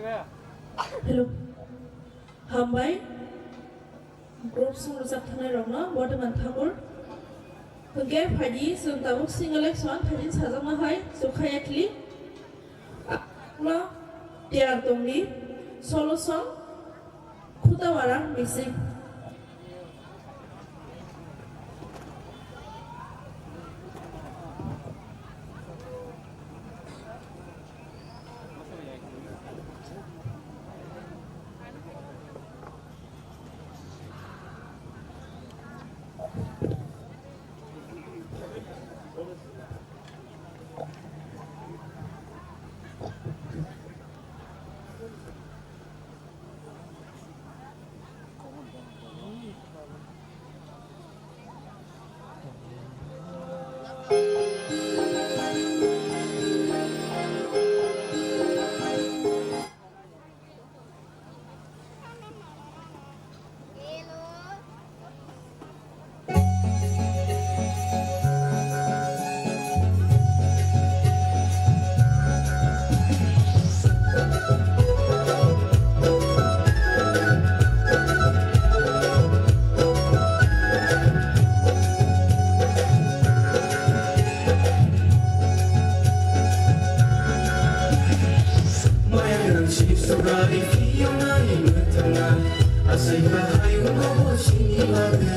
Hello. Hambai. Group song rwchap thangnai rokno Bortoman Thakur. Hwnkhe phaidi chwng tabuk single action phaidi sajakma hai Chukha Yakli. Ulo tiyar tongdi solo song Khuta Warang Bising. Maya gwnang sini subrani phiyongnai mwthangnai, asai kahai wngkha bo chini bagwi.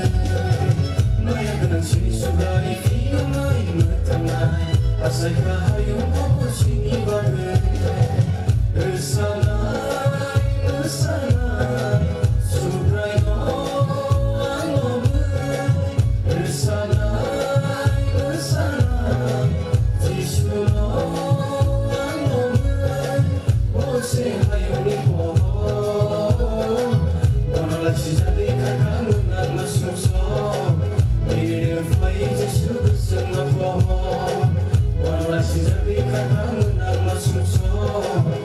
Maya gwnang sini subrani phiyongnai mwthangnai, asai kahai wngkha bo chini bagwi. Rwsanai, mwsanai, Subraino ang lobwi, rwsanai, mwsanai, Jisuno ang lobwi, o se hayungni pohor. Bono lachi jadi kha kha mwnakma sumsok, bini phai Jisu bwswkma pohor. Bono lachi jadi kha kha mwnakma sumsok,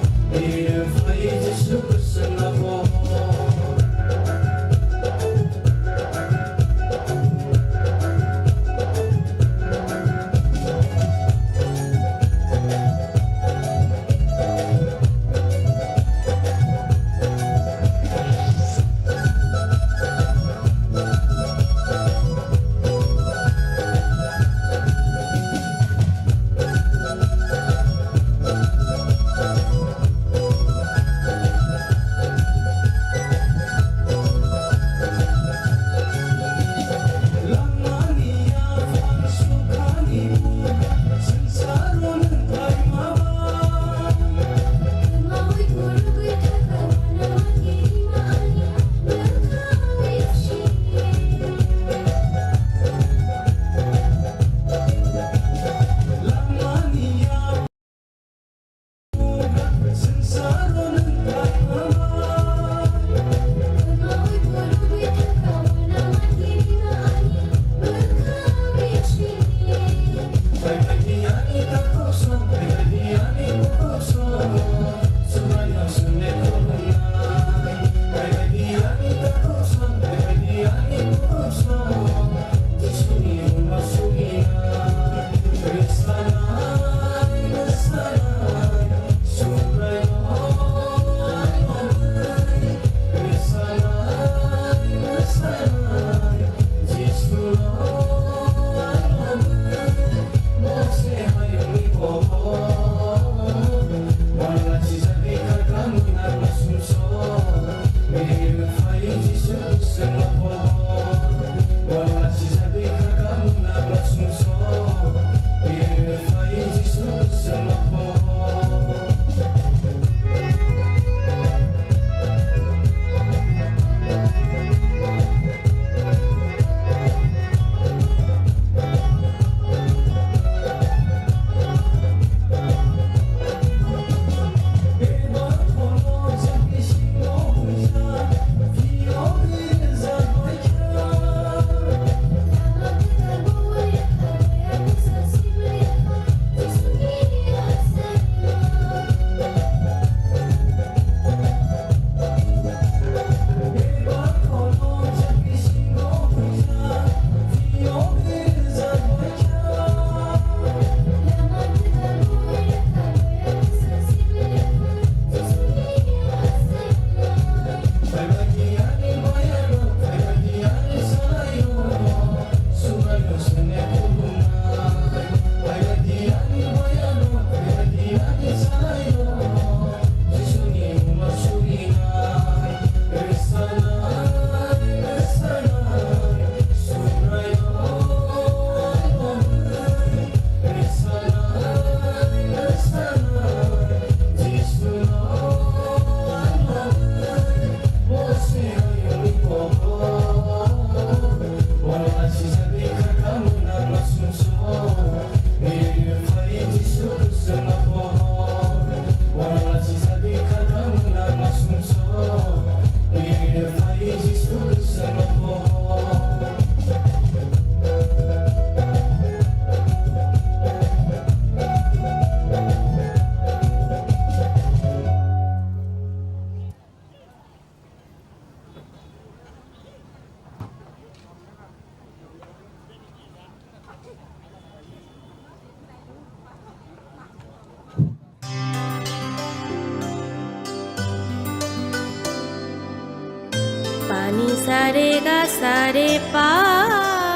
Pani sare ga sare pa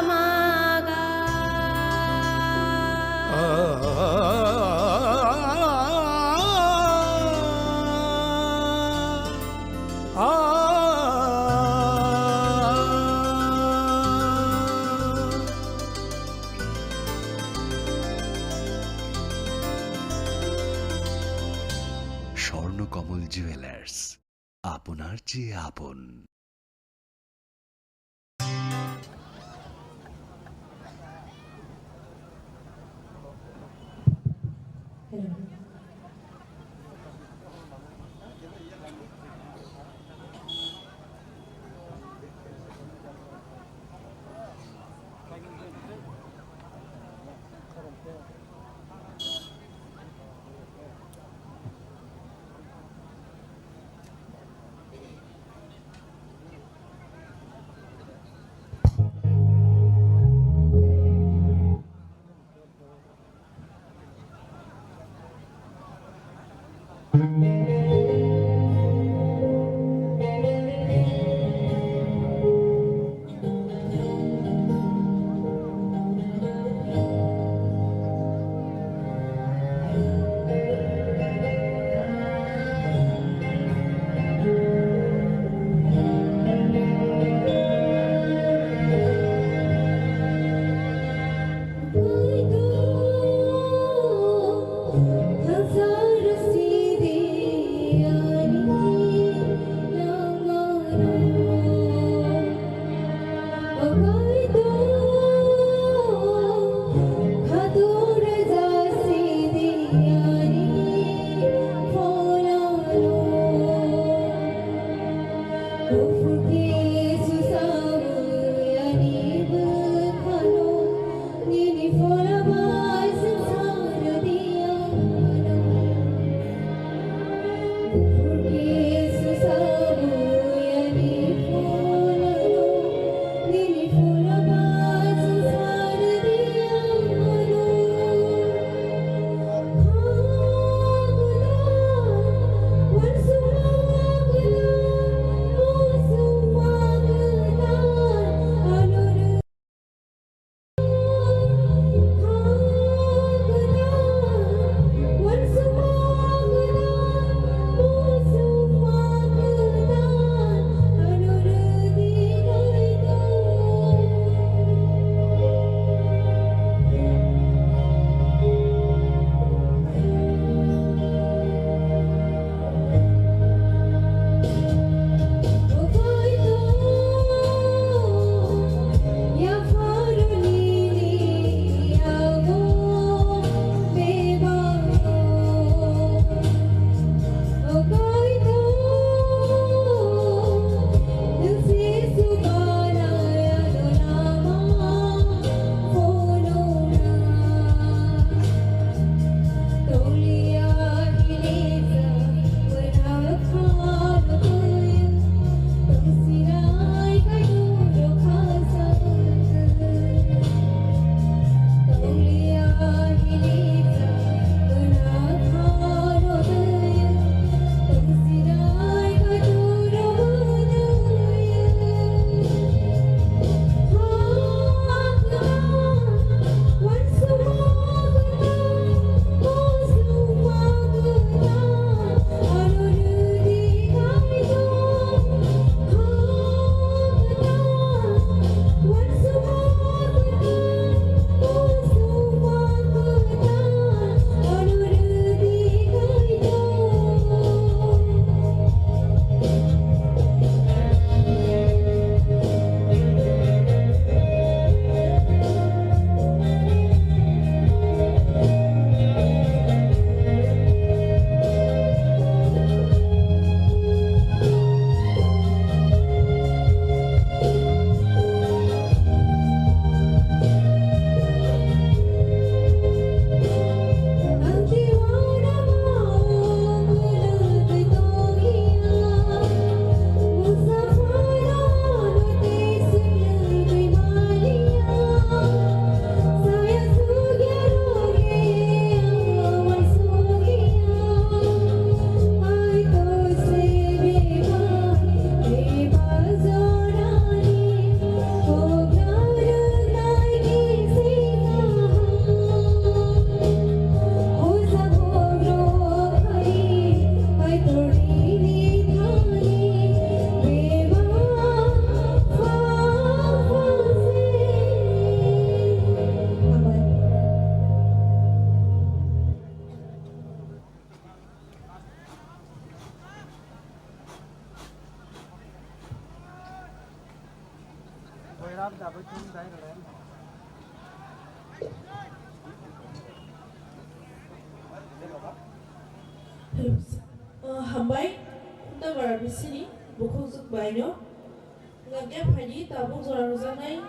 ma ga. Swarnakamal jewellers, আপনার চেয়ে আপন। Uh, hambai, Kundamara bisini bukhukjwk baino. Hwnkhe phaidi tabuk jora rwjaknai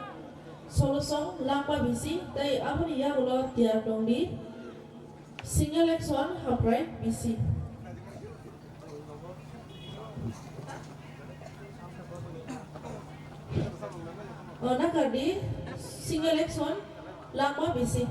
solo song Langma bisi, tei aboni yagulo tiyar tongdi single action Hamkrai bisi. O nakardi single action Langma bisi.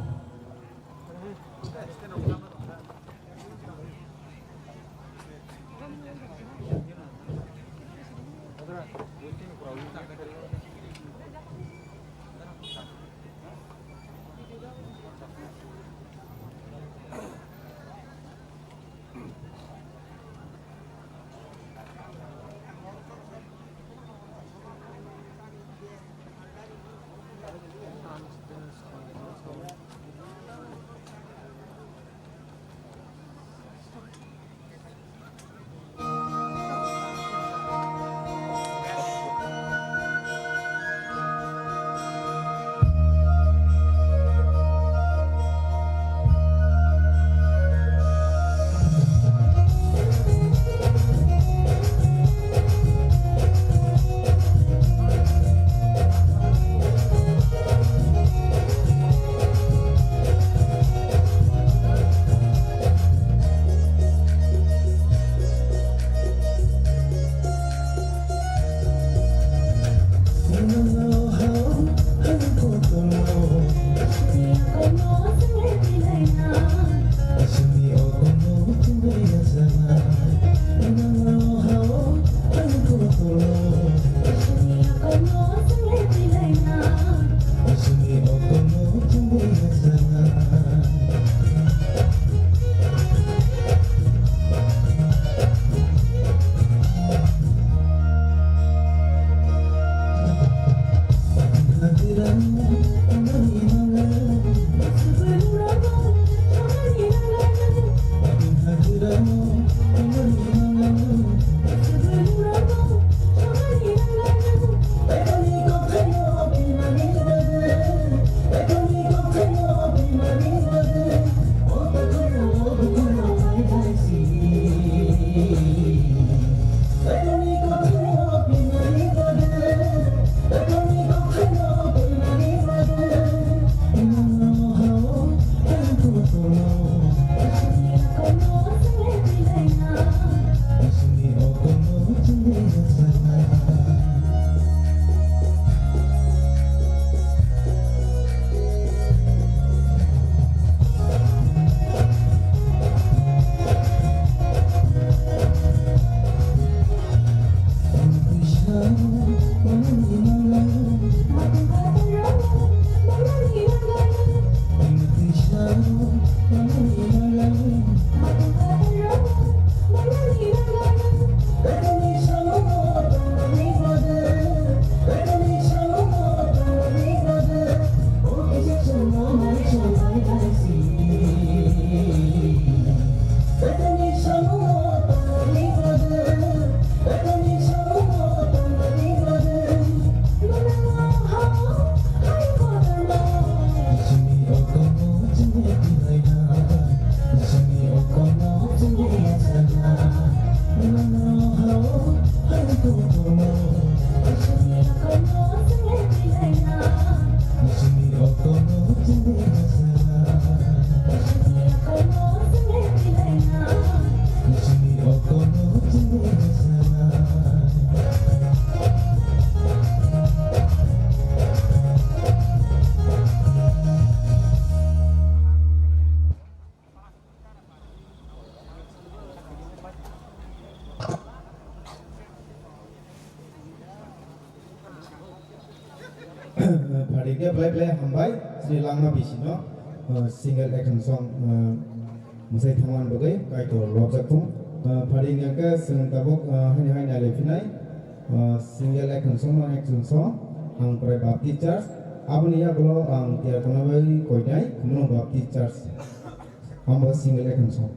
Phaidi khe belai belai hambai, chini Langma bisino, uh, single action song, uh, mwsai thangmani bagwi Kaitor lobjak thung. Uh, phaidi hwnkhe chwng tabuk, uh, haini hai nailai phinai, uh, single action song no action song, Hamkrai Baptist Church. Aboni yagulo ang tiyar tongna bagwi koinai Khumulwng Baptist Church. Amo single action song.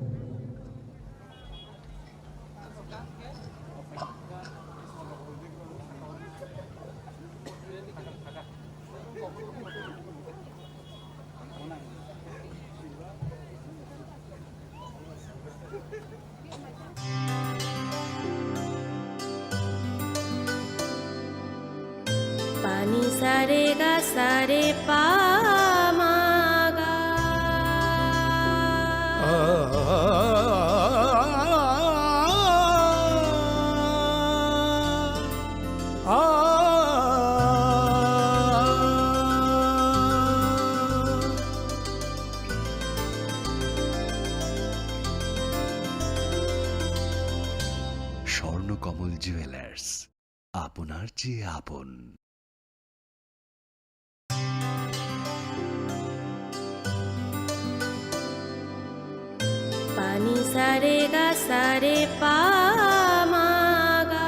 Ni sa re ga sa re pa ma ga. Swarnakamal jewellers, আপনার চেয়ে আপন। Pani sa re ga sa re pa ma ga.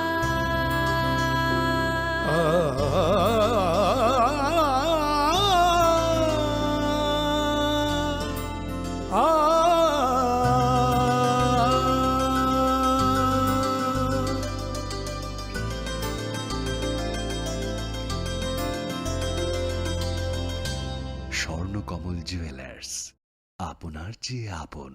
Swarnakamal jewellers, আপনার চেয়ে আপন।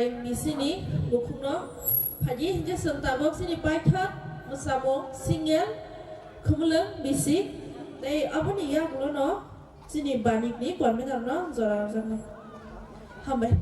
Bisini bukhukno phaidi hinkhe chwng tabuk chini paithak mwsamung single khumulwng bisi tei aboni yagulono chini banikni convener no jora rwjaknai. Hambai.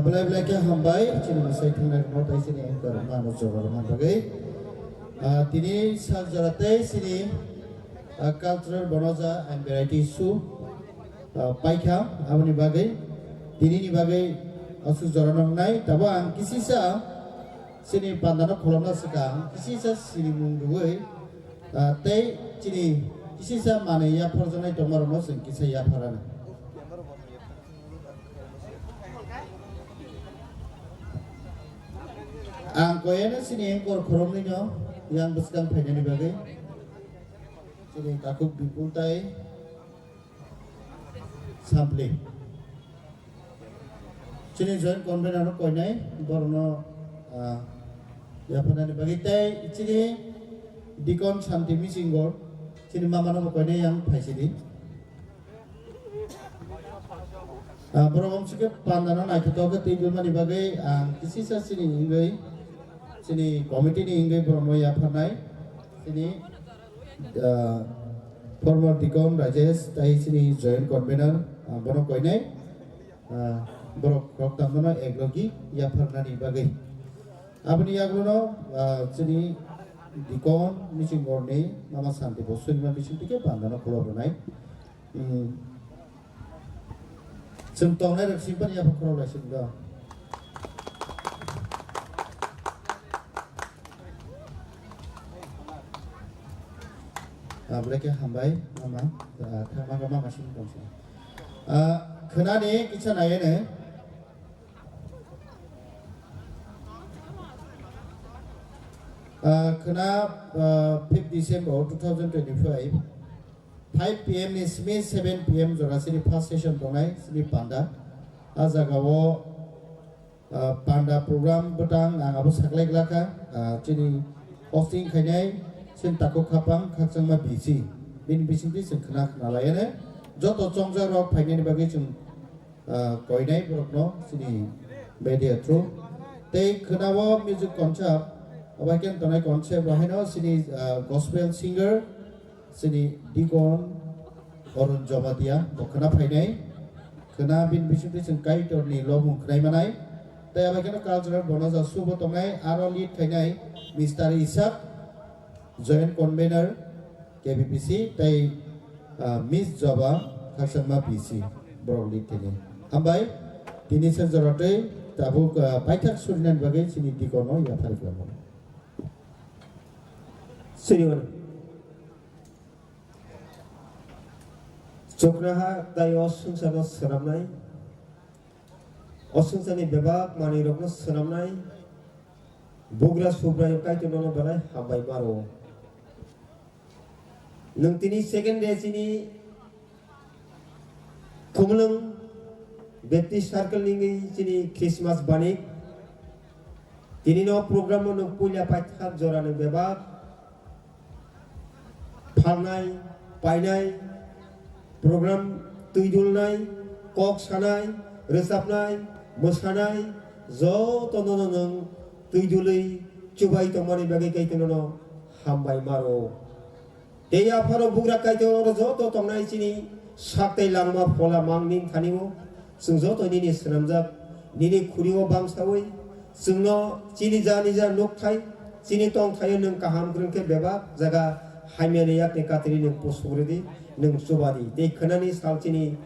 Belai belai khe hambai, chini mwsai thangnairokno tei chini anchor mano jora rwna bagwi. Ah, tini sal jora tei chini, ah, cultural bonoja and variety show, ah, paikha, aboni bagwi, tinini bagwi aswk jorano wngnai. Tabo ang kisisa chini pandano kholopna swkang, kisisa sinimung rwui, ah, tei chini kisisa manwi yapharjaknai tongmarokno chwng kisa yapharana. Ang koyana chini anchor khoroknwino yang bwskang phainani bagwi. Chini takhuk Bipul tai Sampli. Chini joint convener no koinai, borokno, ah, yapharnani bagwi tei chini Deacon Santi Misingor, chini mamano bo koinai yang phaisidi. Ah, borok omsike pandano naithotok khe twi bilmani bagwi ang kisisa chini wngwi, chini committee ni wngwi borokno yapharnai. Chini, ah, former Deacon Rajesh tai chini joint convener, ah, bono koinai, ah, borok rok tangmano eklogi yapharnani bagwi. Aboni yagulono, ah, chini Deacon Misingorni mama Santi bo swima bising tike pandano khulok rwnai. Hmm. Chwng tongnai rok sing pani yapha khorok lai sing do. Ah, belai khe hambai, mama. Ah, thangma khe mama sing tong sing. Ah, khwnani kisa nai ene. Ah, khwna, ah, fifth December two thousand twenty-five. Five P M ni simi seven P M jora chini first session tongnai chini panda. A jaga o, ah, panda program bwtang ang abo saklai glakha, ah, chini hosting khainai chini takhuk khapang khakchangma B C. Bini bisingtwi chwng khwna khwna laiya ne. Joto chongjak rok phainani bagwi chwng, ah, koinai borokno chini media through. Tei khwna o music concert, abai khe tongnai concert bo haino chini, ah, gospel singer, chini Deacon Arun Jamatia bo khwna phainai. Khwna bini bisingtwi chwng Kaitorni lobung khwnai manai. Tei abai kheno cultural bonoja subo tongnai, aro lead khainai Mister Isak, joint convener K B P C, tei, ah, Miss Joba Khakchangma B C, borok lead khainai. Hambai, tini se jora tei tabuk, ah, paithak surinani bagwi chini Deacon no yaphar khlaimani. Siriwan. Chuknoha tai o swngcharno swnamnai, o swngcharni bebak manwirokno swnamnai, bugra subraiyung Kaitor nono belai hambai maro. Nwng tini second day chini Khumulwng Baptist Circle ni wngwi chini Christmas banik. Tini no program o nwng puila paithak jora nwng bebak phalnai, painai, program twi dulnai, kok sanai, rwchapnai, mwsanai, jotono no nwng twi dulwi chubai tongmani bagwi Kaitor nono hambai maro. Tei apharo bugra Kaitor oro joto tongnai chini sak tei langma phola mang ning thani o. Chwng joto nini swnamjak, nini khuri o bangsaui, chwngno chini ja nija nukthai, chini tongthaio nwng kaham kwrwng khe bebak jaga hamyani yakni katri nwng pusuk rwdi, nwng chubadi. Tei khwnani sal chini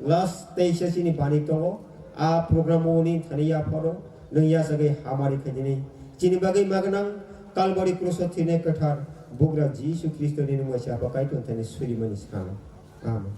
last teisa chini bani tongo, a program o nini thani yapharo nwng yachagwi hamari khaidini. Chini bagwi magnang Kalbari kruso thwinai kwthar bugra Jisu Khristo nini mwsa abo Kaitor thani surimani sano. Amen.